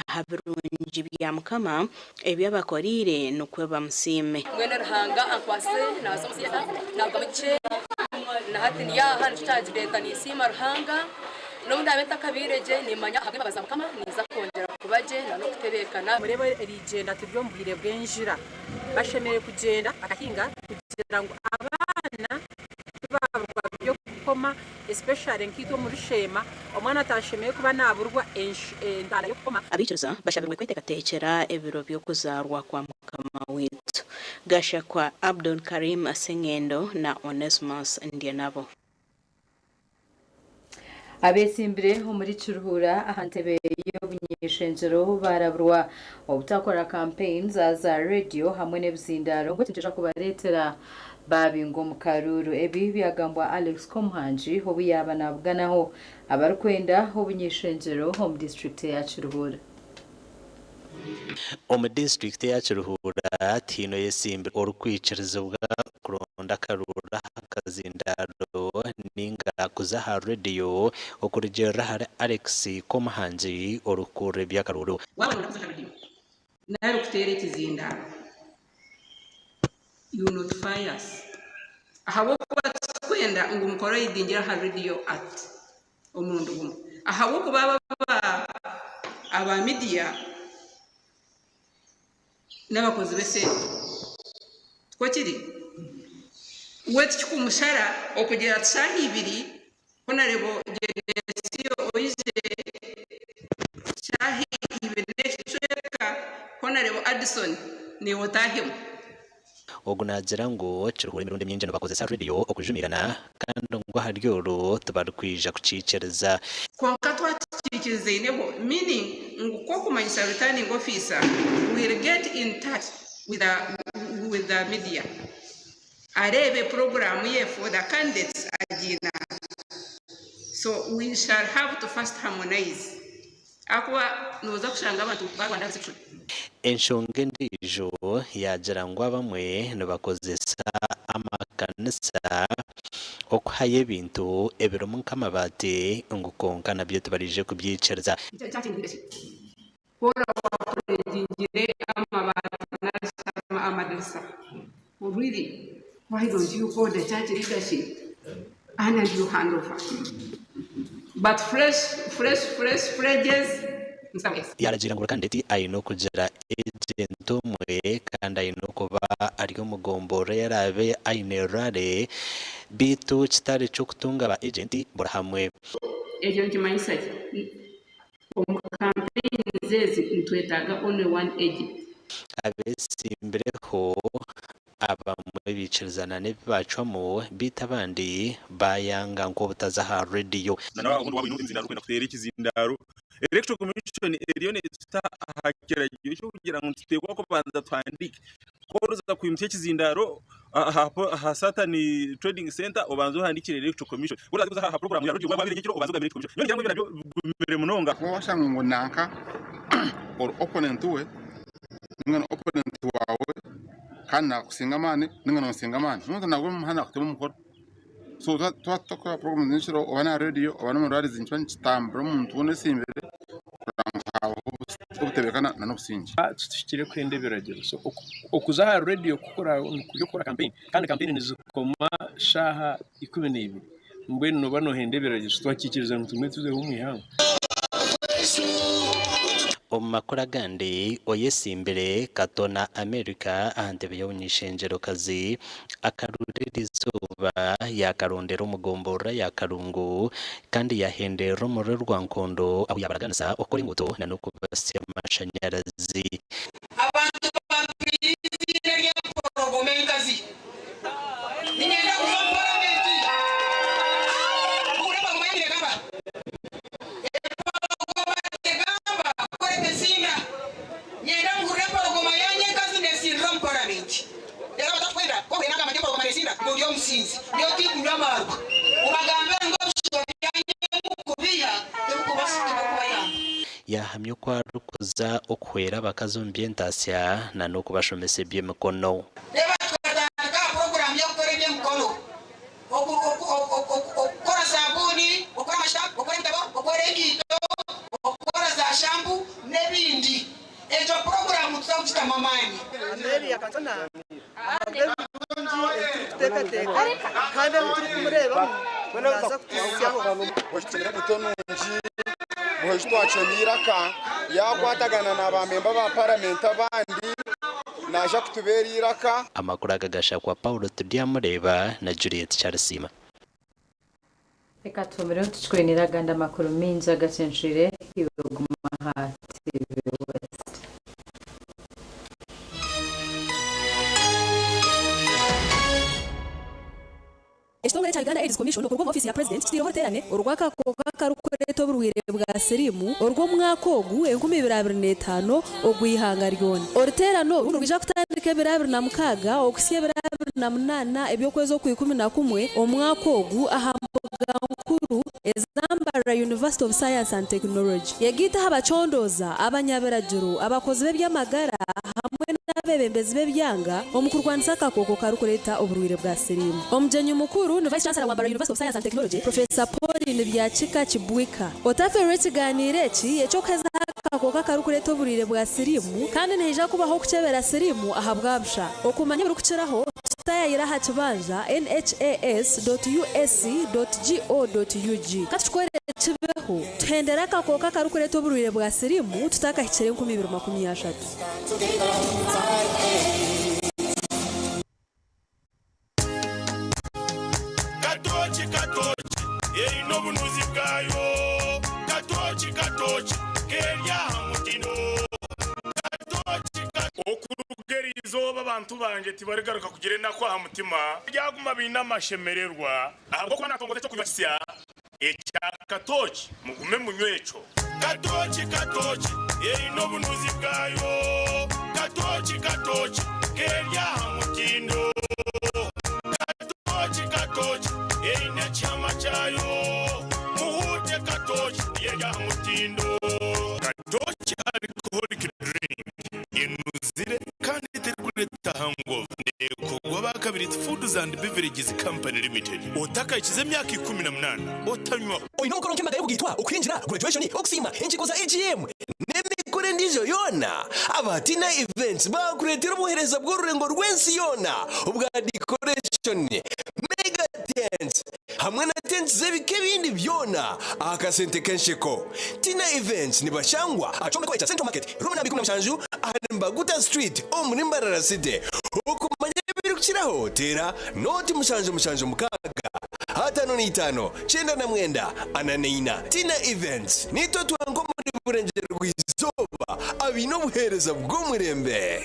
S22: aha birungi bya Mukama ebi abakoreire nikwo bamusiime.
S2: Mbwenu Ruhanga ankwasize naaza omu theatre naarugamu gye na hati ndi aha nikyo kyagireeta ninsiima Ruhanga n'obu ndaabe ntakabaire gye nimmanya ahabw'embabazi za Mukama ninza kwongyera kuba gye na n'okutebeekana.
S5: Mureebe erigyenda turi omu bwire bw'enjura. Bashemereire kugyenda bakahinga kugira ngu abaana tibaburwa by'okukoma especially nkaitwe omuri Sheema omwana atashemereire kuba naburwa entanda y'okukoma.
S22: Abaikiriza bashabirwe kweteekateekyera ebiro by'okuzaarwa kwa Mukama waitu. Gashakwa Abdul Karim Sengendo na Onesmus Ndyenabo.
S1: Abetsimbire omuri Kiruhura aha ntebe y'obuny'ishengyero baraburwa obutakora campaigns za rediyo hamwe n'ebizindaaro ngu eki nikiija kubareetera babingwa omu karuuru. Ebi byagambwa Alex Komuhangi obu yaaba nabuganaho abarikwenda obuny'ishengyero omu disiturikiti eya Kiruhura.
S6: Omu disiturikiti eya Kiruhura tihaine oyetsimbire orikwikirizibwa kuronda akaruuru aha kazindaaro ninga kuza aha rediyo okurugiirira ahari Alex Komuhangi orikukurira eby'akaruuru.
S10: Waaba nooyenda kuza aha rediyo nari kuteera ekizindaaro, you notify us ahabw'okuba titurikwenda ngu mukore oyidingire aha rediyo at omurundi gumwe ahabw'okuba abo aba midiya n'abakozi b'esente tikwo kiri? We tikikumushara okugira ati shaaha ibiri honarebo Genesiyo oije, shaaha ibiri n'ekicweka honarebo Addison naiwe otaahemu.
S6: Ogu naagira ngu Kiruhura emirundi mingi nibakozesa rediyo okujumiirana kandi ngu ahari oru tibarikwija kukiikiriza.
S10: Kwonka twatukiikirizaineho meaning ngu kwokumanyisa returning officer will get in touch with the with the media areebe program ye for the candidates agiina so we shall have to first harmonize. Ahakuba nooza kushanga abantu ba Rwanda reception.
S6: Enshonga endiijo yaagira ngu abamwe nibakozesa amakanisa okuhayo ebintu ebirimu nk'amabaati ngu kwonka nabyo tibaraije kubyikiriza.
S10: Ku oraapureedingire amabaati nari shi amadirisa, really why don't you call the church leadership and you hand over? But fresh, fresh, fresh pledges
S6: Yaaragiira ngu buri kandideti aine okugira ejenti omwe kandi aine okuba ari omu gomborora ei araabe aine rally beitu kitari ky'okutunga ba ejenti buri hamwe.
S10: Ekyo nikimanyisa ki? Omu campaigns ezi nitwetaaga only one agent.
S6: Abeetsimbireho abamwe baikirizana n'ebi baacwamu beitu abandi baayanga nk'obutaza aha rediyo.
S13: Na waaba oine omuzindaaro orikwenda kuteera ekizindaaro, Electoral Commission eriyo neetuta aha kiragiro ky'okugira ngu nituteekwa kubanza tuhandiike. Ku orikuza kwimutsya ekizindaaro aha Saturn Trading Centre obanze ohandiikire Electoral Commission. Ku orikuza kuza aha puroguraamu ya rediyo waaba nyekiro obanze ogambire Electoral Commission. Nyowe niingira ngu ebyo nabyo bigumire munonga.
S18: Kuba washanga ngu nanka ori opponent we ninga ni opponent wawe kandi nakusinga amaani ninga nonsinga amaani omuntu nagwa omu muhanda akutema omukono. So twaba tutakora puroguramu z'ekiro oba n'aha rediyo oba n'omu rallies nikiba nikitambura omuntu weena osimbire kureba ngu habaho obutebekana n'obusingye.
S27: Tituhikire kuhenda ebiragiro so okuza aha rediyo kukora kukora kampeyini kandi kampeyini nizikoma shaaha 12 mbwenu nooba noohenda ebiragiro so twakikiriza ngu tugume tuzeho omu ihangwe.
S6: Omu makuru agandi, oyetsimbire Katona America aha ntebe y'obuny'eishengyerokazi Akarura erizooba yaakarondera omu gomborora ya Karungu kandi yaahenderera omuri Rwankondo ahu yaabaraganisa okukora enguuto na n'okubasya amashanyarazi.
S28: Abantu bampire eiziina ry'empologoma enkazi. Niinyenda kuza omu paramenti. Empologoma tegamba. Empologoma tegamba kureka esinda. Niinyenda muhurire empologoma yangye enkazi neesindira omu paramenti. Reero abatakukwenda ku ohurira nagamba nti empologoma neesinda, ngu ori omusinzi, nyowe tindikunywa amaarwa. Obagambire ngu ebishuba byangye ebirikubiiha tibirikubayamba.
S6: Yaahamya oku arikuza okuhwera abakazi omu by'entaasya na n'okubashomesa eby'emikono.
S28: Reeba. Okukora enkaito, okukora za shampu n'ebindi. Egyo puroguraamu nituza kugitamu amaani.
S4: Amelia Katona ahabw'ebirungi ebi turikuteekateeka kandi ebi turikumureebamu naaza kutuhitsyaho.
S7: Oshutire buto nungi buhwezi twacwemu eiraka yakwatagana na ba memba ba paramenti abandi naija kutubeera eiraka.
S6: Amakuru aga gashakwa Paulo Turyamureeba na Juliet Kyarisiima.
S1: Reka tuhumireho tukikwinire agandi amakuru mingi agacencwire iwe guma aha TV West.
S11: Ekitongore ekya Uganda AIDS Commission okuruga omu ofiisi ya Purezidenti kitaireho oruteerane orw'akakooko akarikureeta oburwaire bwa siriimu orw'omwaka ogu 2025 ogw'eihanga ryona. Oruteerane oru nirwija kutandika ebiro 26 okuhitsya ebiro 28 eby'okwezi Okwikumi na kumwe omwaka ogu aha mbuga nkuru eza Mbarara University of Science and Technology. Yegaite aha bacondooza, abanyabiragiro, abakozi b'eby'amagara hamwe n'abeebembezi b'ebyanga omu kurwanisa akakooko karikureeta oburwaire bwa siriimu. Omugyenyi mukuru ni Vice Chancellor wa Mbarara University of Science and Technology, Professor Pauline Byakika Kibwika. Otafeerwa ekigaaniiro eki eky'okuhezaho akakooko akarikureeta oburwaire bwa siriimu kandi nihaija kubaho okukyebera siriimu ahabwa busha. Okumanya ebirikukiraho, tutayaayire aha kibanja nhas dot usc dot go dot ug. Ka tukikore kibeho, tuhendere akakooko akarikureeta oburwaire bwa siriimu tutakahikire 2030.
S12: Katooki katooki eine obunuzi bwayo Katooki katooki keri aha mutindo Katooki katooki.
S15: Okuruga eri izooba abantu bangye tibarigaruka kugira enaku aha mutima, baryaguma baine amashemererwa. Ahabw'okuba naatongoza eky'okunywa kisya ekya katooki, mugume munywe ekyo.
S12: Katooki katooki eine obunuzi bwayo Katooki katooki keri aha mutindo Katooki katooki eine ekihama kyayo Muhuute katooki eri aha mutindo.
S15: Katooki Alcoholic Drink enuzire kandi terikureeta hangover. Neekorwa aba Kabiriiti Foods and Beverages Company Limited. Otakahikize emyaka 18 otanywaho.
S16: Oine omukoro nk'embaga y'okugaitwa, okuhingira, graduation, okusiima, enkiiko za AGM, n'emikoro endiijo yoona, aba Tina Events baakureetera obuheereza bw'orurengo rw'ensi yoona obwa decoration, mega tents hamwe na tents z'ebika ebindi byona aha kasente k'ensheko. Tina Events nibashangwa aha kyombeko ekya Central Market, room namba 17 ahari Mbaguta Street omuri Mbarara City. Okumanya ebirikukiraho teera nooti 776 55 99 44. Tina Events niitwe twenka omuri Burengyerwa-izooba abaine obuheereza bw'omurembe.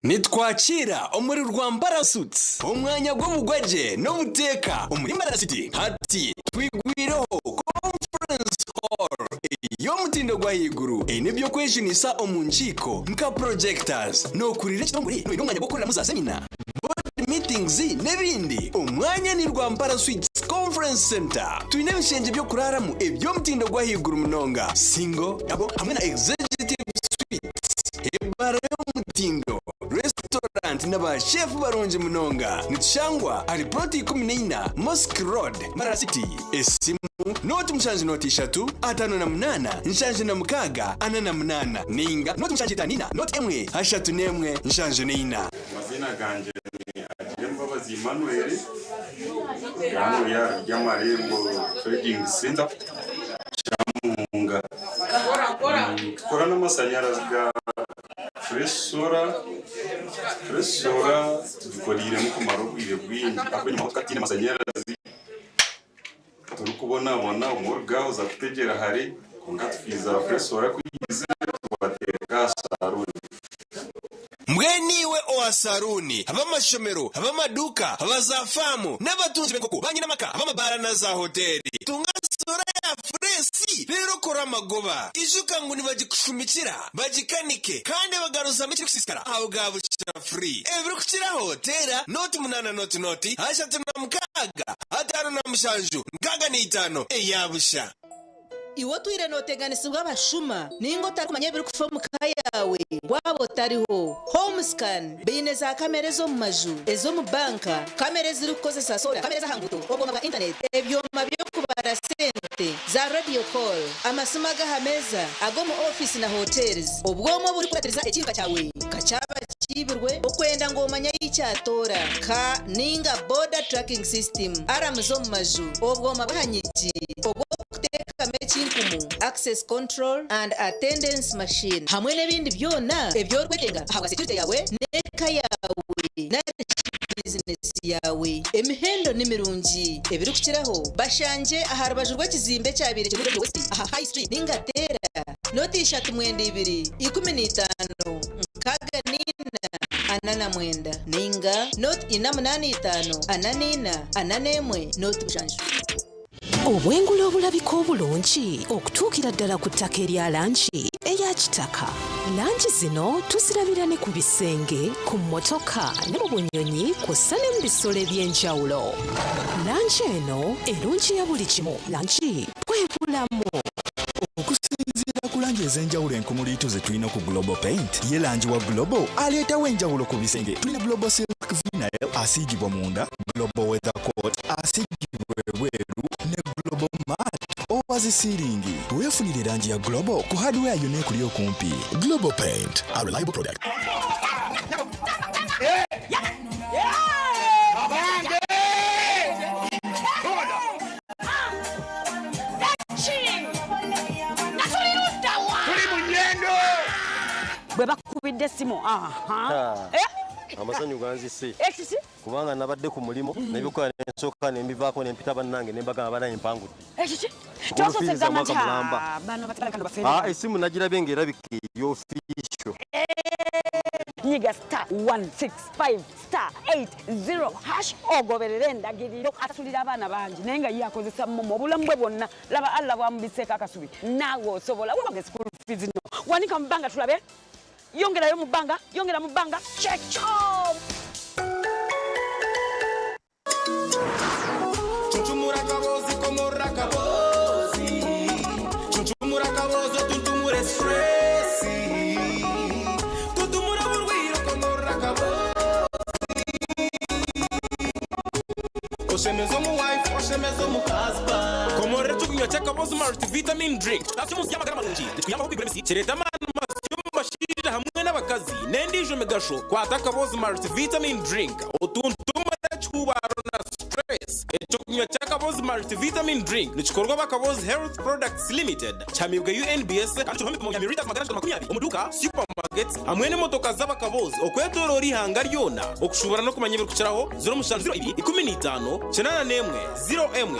S16: Nitwakiira omuri Rwampara Suites, omwanya gw'obugwagye n'obuteeka omuri Mbarara City. Hati twigwireho Conference Hall ey'omutindo gw'ahaiguru eine eby'okwejunisa omu nkiiko nka projectors, nookurira ekitongore noine omwanya gw'okukoreramu za semina, board meetings n'ebindi. Omwanya ni Rwampara Suites Conference Centre. Twine ebishengye by'okuraaramu eby'omutindo gw'ahaiguru munonga, single, double hamwe na executive suites. Ebaara y'omutindo, restaurant na ba chef barungi munonga. Nitushangwa ahari plot 14 Mosque Road, Mbarara City. Esimu, nooti mushanju nooti ishatu, 58, 76, 48 ninga nooti mushanju itaano ina, nooti emwe, ashatu n'emwe, nshanju n'eina.
S17: Amaziina gangye ni Agirembabazi Emmanuel, ndi hanu aha Ryamarembo Trading Centre, Kyamuhunga. Nitukora n'amashanyarazi ga Fresh Solar, Fresh Solar tugikoreiremu kumara obwire bwingi ahabw'okuba enyima tukaba tutaine mashanyarazi turikubonabona obumwe oruga aha oza kutegyera hare kwonka tukiija Fresh Solar ku eizire twateeka aha saruuni.
S16: Mbwenu iwe owa saruuni, ab'amashomero, ab'amaduuka, aba za faamu, n'abatunzi b'enkoko, banyine amaka, ab'amabaara na zaahoteeri, tunga soora ya fureesi reero okore amagoba. Ijuka ngu nibagikushumikira, bagikanike, kandi bagaruzamu ekirikusiisikara ahabwa busha free. Ebirikukiraho teera nooti munaana nooti nooti ashatu na mukaaga ataano na mushanju nkaaga na itaano eya busha.
S3: Iwe otwire nooteganisibwa abashuma nainga otarikumanya ebirikufa omu ka yaawe waaba otariho? Homescan baine za kamera ez'omu maju, ez'omu banka, kamera ezirikukozesa sola, kamera ez'aha nguuto, obwoma bwa intaneti, ebyoma by'okubara sente, za radio call, amasimu ag'aha meeza, ag'omu ofiisi na hotels, obwoma oburikukuratiriza ekiiruka kyawe ka kyaba kiibirwe, okwenda ngu omanye ahi kyatoora, ka nainga border tracking system, aramu z'omu maju, obwoma bw'aha nyigi, obw'okuteekamu ekinkumu, access control and attendance machine, hamwe n'ebindi byona ebi orikwetenga ahabwa securite yaawe n'eka yaawe nari shi bizinesi yaawe. Emihendo ni mirungi. Ebirikukiraho, bashangye aha rubaju rw'ekizimbe ekyabaire kiri Radio West aha High Street nainga teera noti 32 15 64 49 nainga noti 4 8 5 4 4 41 noti 7.
S8: Obwengula obulabika obulungi okutuukira ddala ku ttaka erya langi eya kitaka. Langi zino tuzirabira ne ku bisenge, ku mmotoka ne mu bunyonyi kw'ossa ne mu bisolo eby'enjawulo. Langi eno erungiya buli kimu. Langi bwe bulamu.
S9: Okusinziira ku langi ez'enjawulo enkumuliitu ze tulina ku Global Paint, ye langi wa Global aleetawo enjawulo ku bisenge. Tulina Global Silk Vinyl asiigibwa munda, Global Weather Coat asiigibwa ebweru ne Global Matte owa zi siiringi. Weefunire langi ya Global ku hardware yonna ekuli okumpi. Global Paint, a reliable product.
S14: Bwe bakubidde essimu eh?
S19: Amasanyu ganzise
S14: Ekiki?
S19: Kubanga nabadde ku mulimu nebikola nensooka nembivaako nempita bannange nembagamba banaye mpangudde.
S14: Ekiki? Tosoose gamba nti,
S19: Mwaka mulamba.
S14: "Ah, bano batalabika nga bafeere."
S19: Ah, esimu nagirabye ng'erabika ey'ofiisyo.
S14: Nyiga star 165 star 80 hash ogoberere endagiriro. Asasulira abaana bangi naye nga ye akozesa momo obulamu bwe bwonna. Laba Allah bwamubiseeko akasubi, naawe osobola. Wabange school fees no wanika mu bbanga, tulabe yongerayo mu bbanga, yongera mu bbanga kyekyo.
S20: Chunchumura kabozi komora kabozi. Chunchumura kabozi tuntumure stressi. Tuntumura burwiro komora kabozi. Oshemeza omu wife, oshemeza omu husband.
S13: Komorera icyo cy'akabozi multivitamin drink tasi munsi y'amagara marungi twiyambaho kwigura imisi kireta amana masiyo mu bashirira hamwe n'abakazi n'endijo migasho kwata akabozi multivitamin drink utuntumara cyubaro na stress. Icyo kunywa cy'akabozi multivitamin drink nikikorwa bakabozi Health Products Limited, cyamibwa UNBS, kandi kiriho ibipimo bya mililita 620 mu duka, supermarkets hamwe n'imotoka z'abakabozi okwetorora ihanga ryona. Okushobora no kumanya ibiri kukiraho 0702 15 81 01.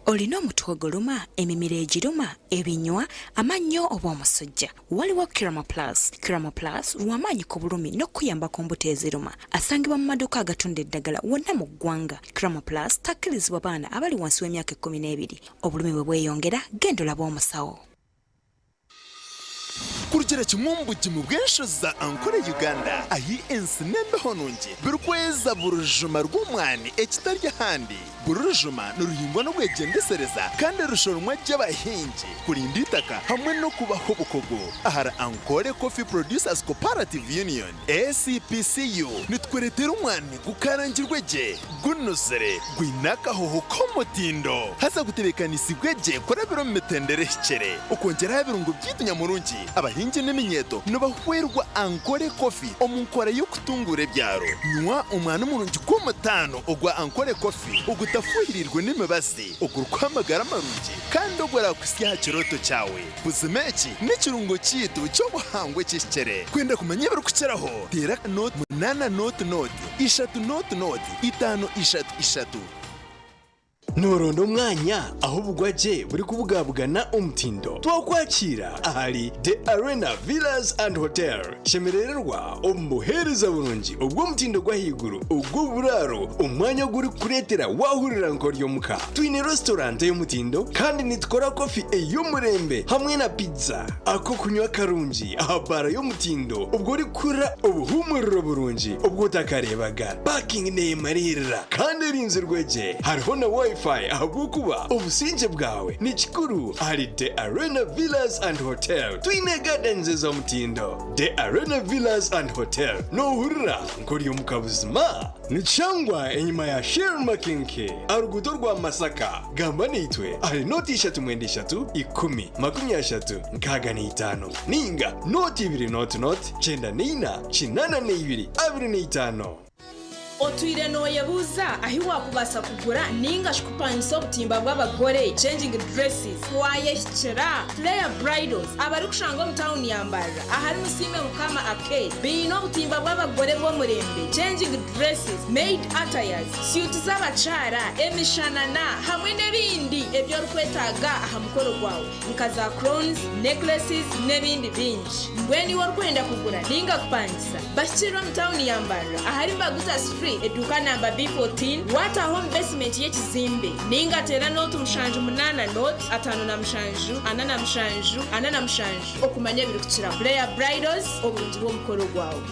S21: Olina omutwe oguluma, emimiro egiruma, ebinywa, amannyo oba omusujja? Waliwo Kirama Plus. Kirama Plus lw'amaanyi ku bulumi n'okuyamba ku mbuto eziruma. Asangibwa mu maduuka agatunda eddagala wonna mu ggwanga. Kirama Plus takkirizibwa baana abali wansi w'emyaka 12. Obulumi bwe bweyongera, genda olabe omusawo.
S23: Kurugira kimwe omu bugimu bw'enshozi za Ankole Uganda, ahi ensi n'embeho nungi birikweza burujuma rw'omwani ekitari ahandi. Buri rujuma niruhingwa n'obwegyendesereza kandi rushoromwa ry'abahingi kurinda itaka hamwe n'okubaho obukugu. Ahari Ankole Coffee Producers Cooperative Union, ACPCU, nitweretera omwani gukarangirwe gye, gunuzire, gwine akahoho k'omutindo, haza gutebekanisibwe gye kurabira omu mitendera ehikire. Okwongyeraho ebirungo byaitu nyamurungi, abahingi n'eminyeeto nibahwerwa Ankole Coffee omu nkora y'okutungura ebyaro. Nywa omwani murungi gw'omutaano ogwa Ankole Coffee ogutafuhirirwe n'emibazi, ogurikuha amagara marungi kandi ogurakuhitsya aha kirooto kyawe. Buzima eki n'ekirungo kyaitu ky'obuhangwa ekihikire. Kwenda kumanya ebirikukiraho, teera 0 8 0 0 3 0 0 5 3 3.
S16: Nooronda omwanya ahu obugwagye burikubugabugana omutindo? Twakwakira ahari The Arena Villas and Hotel. Shemerererwa omu buheereza burungi obw'omutindo gw'ahaiguru ogw'oburaaro, omwanya ogurikukureetera waahurira nk'ori omuka. Twine restaurant ey'omutindo kandi nitukora kofi ey'omurembe hamwe na pizza. Ak'okunywa karungi aha baara y'omutindo obwo orikuhurira obuhuumuriro burungi obu otakareebaga. Parking neemariirira kandi erinzirwe gye. Hariho na Wi-Fi. Wi-Fi ahabw'okuba obusingye bwawe ni kikuru ahari The Arena Villas and Hotel. Twine gardens ez'omutindo. The Arena Villas and Hotel noohurira nk'ori omuka buzima? Nikishangwa enyima ya Shell Makinke aha ruguuto rwa Masaka. Gamba naitwe ahari nooti ishatu mwenda ishatu ikumi makumi ashatu nkaaga na itaano nainga nooti ibiri nooti nooti kyenda na ina kinaana na ibiri abiri na itaano.
S2: Otwire nooyebuuza ahi waakubaasa kugura nainga shi kupangisa obutimba bw'abagore, changing dresses, waayehikira Flair Bridals abarikushangwa omu tauni ya Mbarara ahari Musiime Mukama Arcade baine obutimba bw'abagore bw'omurembe, changing dresses, maid attires, suit z'abakyara, emishanana hamwe n'ebindi ebi orikwetaaga aha mukoro gwawe nka za crowns, necklaces n'ebindi bingi. Mbwenu iwe orikwenda kugura nainga kupangisa, bahikirire omu tauni ya Mbarara ahari Mbaguta Street eduuka namba B14 waataaha omu besimenti y'ekizimbe nainga teera nooti 78 nooti 57 47 47 okumanya ebirikukiraho. Flair Bridals, oburungi bw'omukoro gwawe.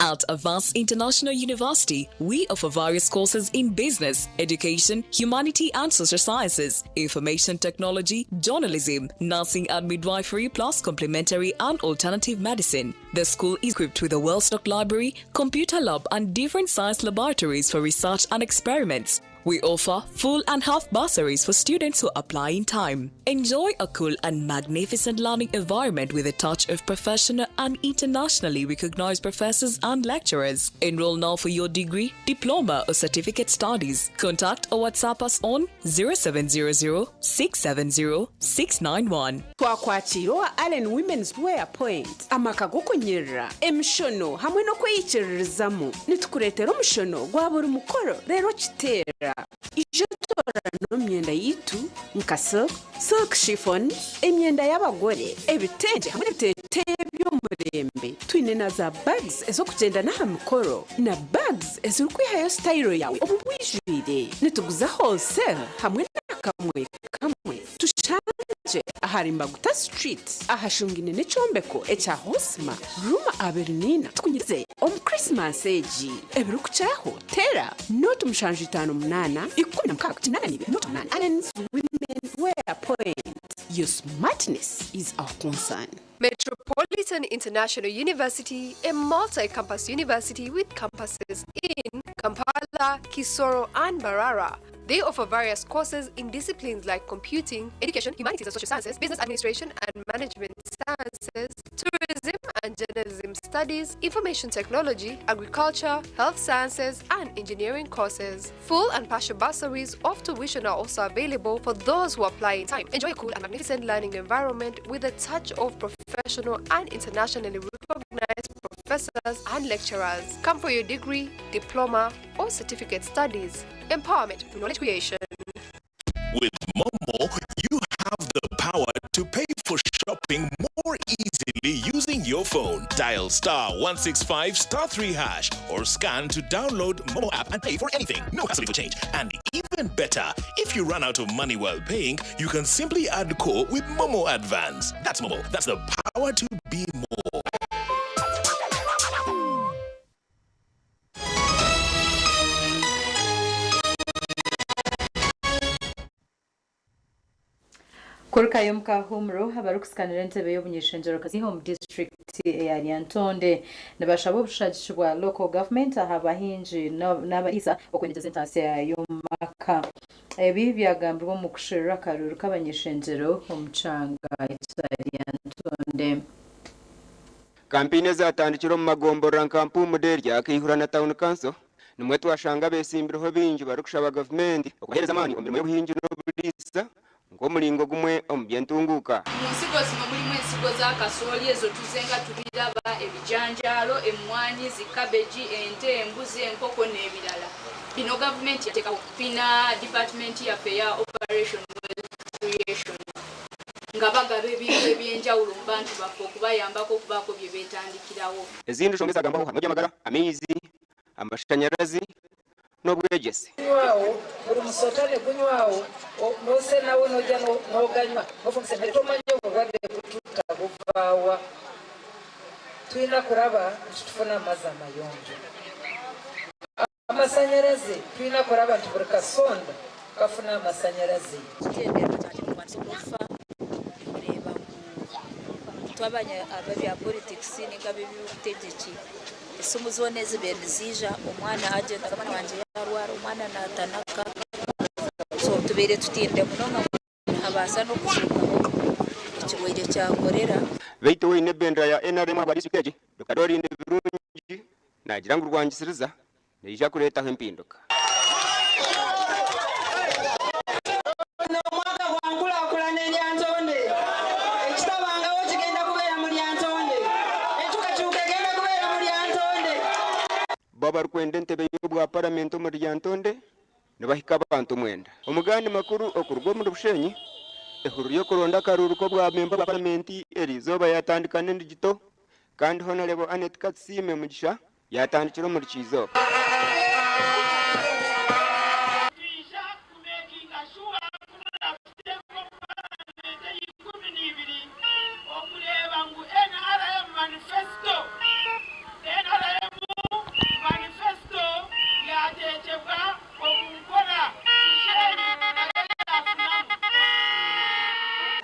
S5: At Avance International University, we offer various courses in business, education, humanity and social sciences, information technology, journalism, nursing and midwifery, plus complementary and alternative medicine. The school is equipped with a well-stocked library, computer lab, and different science laboratories for research and experiments. We offer full and half bursaries for students who apply in time. Enjoy a cool and magnificent learning environment with a touch of professional and internationally recognized professors and lecturers. Enroll now for your degree, diploma, or certificate studies. Contact or WhatsApp us on 0700 670 691.
S10: Twakwakira owa Allen Women's Wear Point amaka g'okunyirira, emishono hamwe n'okweyikiririzamu. Nitukureetera omushono gwa buri mukoro reero okiteera. Ija otoorane omu myenda yaitu nka silk, silk chiffon, emyenda y'abagore, ebitengye hamwe n'ebiteeteeyi eby'omurembe. Twine na za bags ez'okugyenda n'aha mikoro na bags ezirikwihayo sitayiro yaawe omu bwijwire. Nituguza wholesale hamwe na kamwe kamwe. Tushangye ahari Mbaguta Street ahashungaine n'ekyombeko ekya Hosma, room 24. Tukunyirize omu Christmas egi. Ebirikukiraho teera nooti 758 16 82 nooti 8. Allen's Women Wear Point, your smartness is our concern.
S18: Metropolitan International University, a multi-campus university with campuses in Kampala, Kisoro, and Mbarara. They offer various courses in disciplines like computing, education, humanities and social sciences, business administration and management sciences, tourism and journalism studies, information technology, agriculture, health sciences, and engineering courses. Full and partial bursaries of tuition are also available for those who apply in time. Enjoy a cool and magnificent learning environment with a touch of professional and internationally recognized professors and lecturers. Come for your degree, diploma, or certificate studies. Empowerment through knowledge creation.
S15: With Momo, you have the power to pay for shopping more easily using your phone. Dial star 165 star 3 hash or scan to download Momo app and pay for anything. No hassle for change. And even better, if you run out of money while paying, you can simply add core with Momo Advance. That's Momo. That's the power to be more.
S1: Kurukayo omu Kahumuro abarikusikanira entebe y'obuny'ishengyero-kazi omu disiturikiti eya Lyantonde nibashaba obushagiki bwa local government aha bahingi n'abariisa okwongyeza entaasya y'omumaka. Ebi byagambirwe omu kusherura akaruuru k'abany'ishengyero omu kyanga ekya Lyantonde.
S22: Kampeyini ezatandikire omu magomborora nka Mpumude, Ryakaihura na Town Council nimwo twashanga abesimbireho baingi barikushaba gavumenti okubaheereza amaani omu mirimo y'obuhingi n'oburiisa nk'omuringo gumwe omu by'entunguuka.
S24: Mu nsigo zino mulimu ensigo za kasooli ezo tuzenga tubiraba, ebijanjaalo, emmwanyi, zi cabbage, ente, embuzi, enkoko n'ebirala. Bino gavumenti yateekawo tulina dipaatimenti yaffe eya Operation Wealth Creation nga bagaba ebintu eby'enjawulo mu bantu baffe okubayambako okubaako bye beetandikirawo.
S22: Ezindi nshonga ezagambwaho harimu eby'amagara, amaizi, amashanyarazi n'obwegyese.
S25: Gunywaho, buri musota nigunywaho, nosenaho nogya noganywa nofunisa tomanya oburwadde bututa buvaawa. Tulina kuraba nti tufuna amazzi amayonjo. Amasanyaraze twine kuraba nti buri kasonda kafuna amasanyaraze.
S4: Ekigyendererwa kyangye n'okurwanisa okufa, kureeba ngu itwe ab'ebya politikisi nainga ab'eby'obutegyeki esimu zoona ezibaire niziija omwana agyenda omwana wangye yaarwara, omwana naatanaka so tubaire tutiinire munonga ngu nihabaasa n'okuzuukaho ekirwaire kya korera.
S22: Beitu oine ebendera ya NRM ahabwa disiturikiti egi, Dokita Doreen Birungi naagira ngu rwangisiriza neija kureetaho empinduka.
S6: Guno omwaka gwa nkulakulana e Lyantonde. Ekitabangawo kigenda kubeera mu Lyantonde. Enkyukakyuka egenda kubeera mu Lyantonde.
S22: Bo abarikwenda entebe y'obwa paramenti omuri Lyantonde nibahika abantu mwenda. Omu gandi makuru okuruga omuri Bushenyi, ehururu y'okuronda akaruuru k'obwa memba bwa paramenti eriizooba yatandika n'endigito kandi Honarebo Annet Katusiime Mugisha Yaatandikira omuri Kyizooba.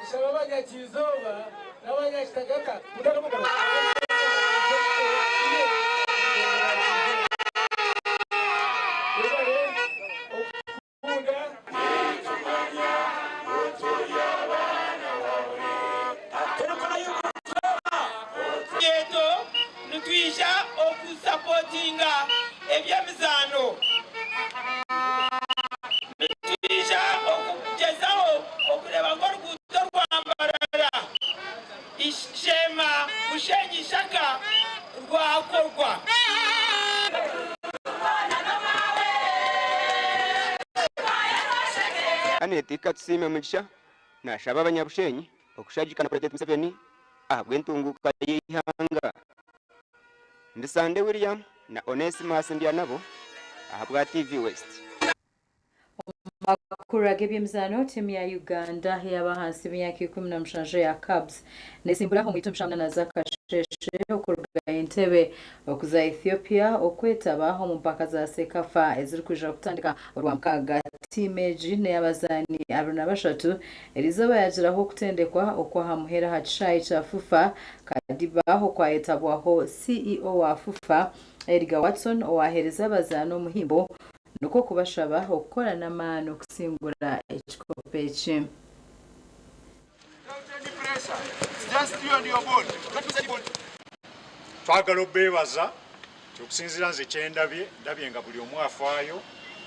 S7: Nshaba abanyakyizooba n'abanyakitagata kutaka omugaro.
S6: Eto nitwija okusapotinga eby'emizaano. Nitwija okugyezaho okureeba ngu oruguuto rwa Mbarara, Sheema, Bushenyi, Ishaka rwakorwa.
S22: Annet Katusiime Mugisha nashaba abanyabushenyi okushagika na Purezidenti Museveni ahabw'entunguuka y'eihanga. Ndi Sande William na Onesimus Ndyanabo ahabwa TV West.
S1: Omu makuru ag'eby'emizaano, tiimu ya Uganda ey'ab'ahansi y'emyaka 17 eya Cubs nesimbura omu itumusha munana z'akasheeshe okuruga Entebbe okuza Ethiopia okwetaba omu mpaka za CECAFA ezirikwija kutandika Orwamukaaga. Tiimu egi n'ey'abazaani 23 eriizooba yaagiraho okutendekwa okw'aha muheru aha kishaayi kya FUFA Kadiba okwayetabwaho CEO wa FUFA, Edgar Watson owaaheereza abazaani omuhimbo nikwo kubashaba okukora n'amaani okusingura ekikopo eki.
S11: Twagala obebaza nti okusinziira nze kyendabye, ndabye nga buli omu afaayo,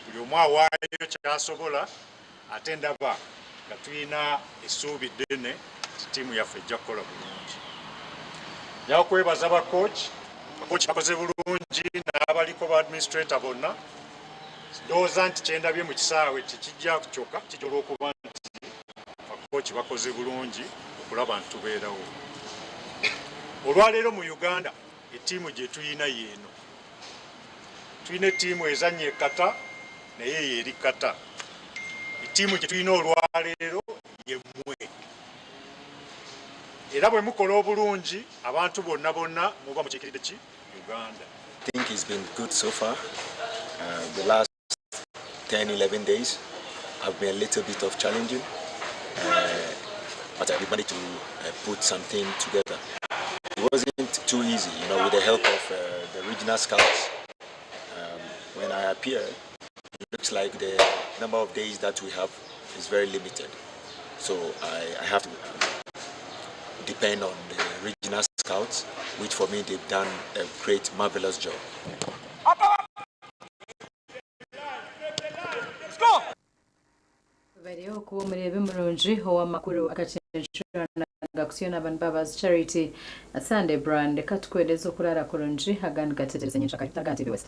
S11: buli omu awaayo kyasobola ate ndaba nga tulina essuubi ddene nti ttiimu yaffe ejja kukola bulungi. Njagala kwebaza ba coach, ba coach bakoze bulungi n'abaliko ba administrator bonna. Ndowooza nti kyendabye mu kisaawe tekijja kyokka kijja olw'okuba nti Bakooki bakoze bulungi okulaba nti tubeerawo. Olwaleero mu Uganda ettiimu gye tulina y'eno. Tulina ettiimu ezannya e Qatar naye eyo eri Qatar. Ettiimu gye tulina olwaleero ye mmwe. Era bwe mukola obulungi abantu bonna bonna muba mukiikiridde ki? Uganda.
S12: Think it's been good so far. The last 10, 11 days have been a little bit of challenging, but we managed to put something together. It wasn't too easy, with the help of the regional scouts. When I appeared, it looks like the number of days that we have is very limited. So I have to depend on the regional scouts, which for me they've done a great, marvelous job.
S1: Bariho okuba omureebi murungi ow'amakuru akacenshurana gakusyo n'abantu Mbabazi Charity na Sunday Brand. Reka tukuheereze okuraara kurungi agandi gategyereze nyenkyakare. Aga TV West.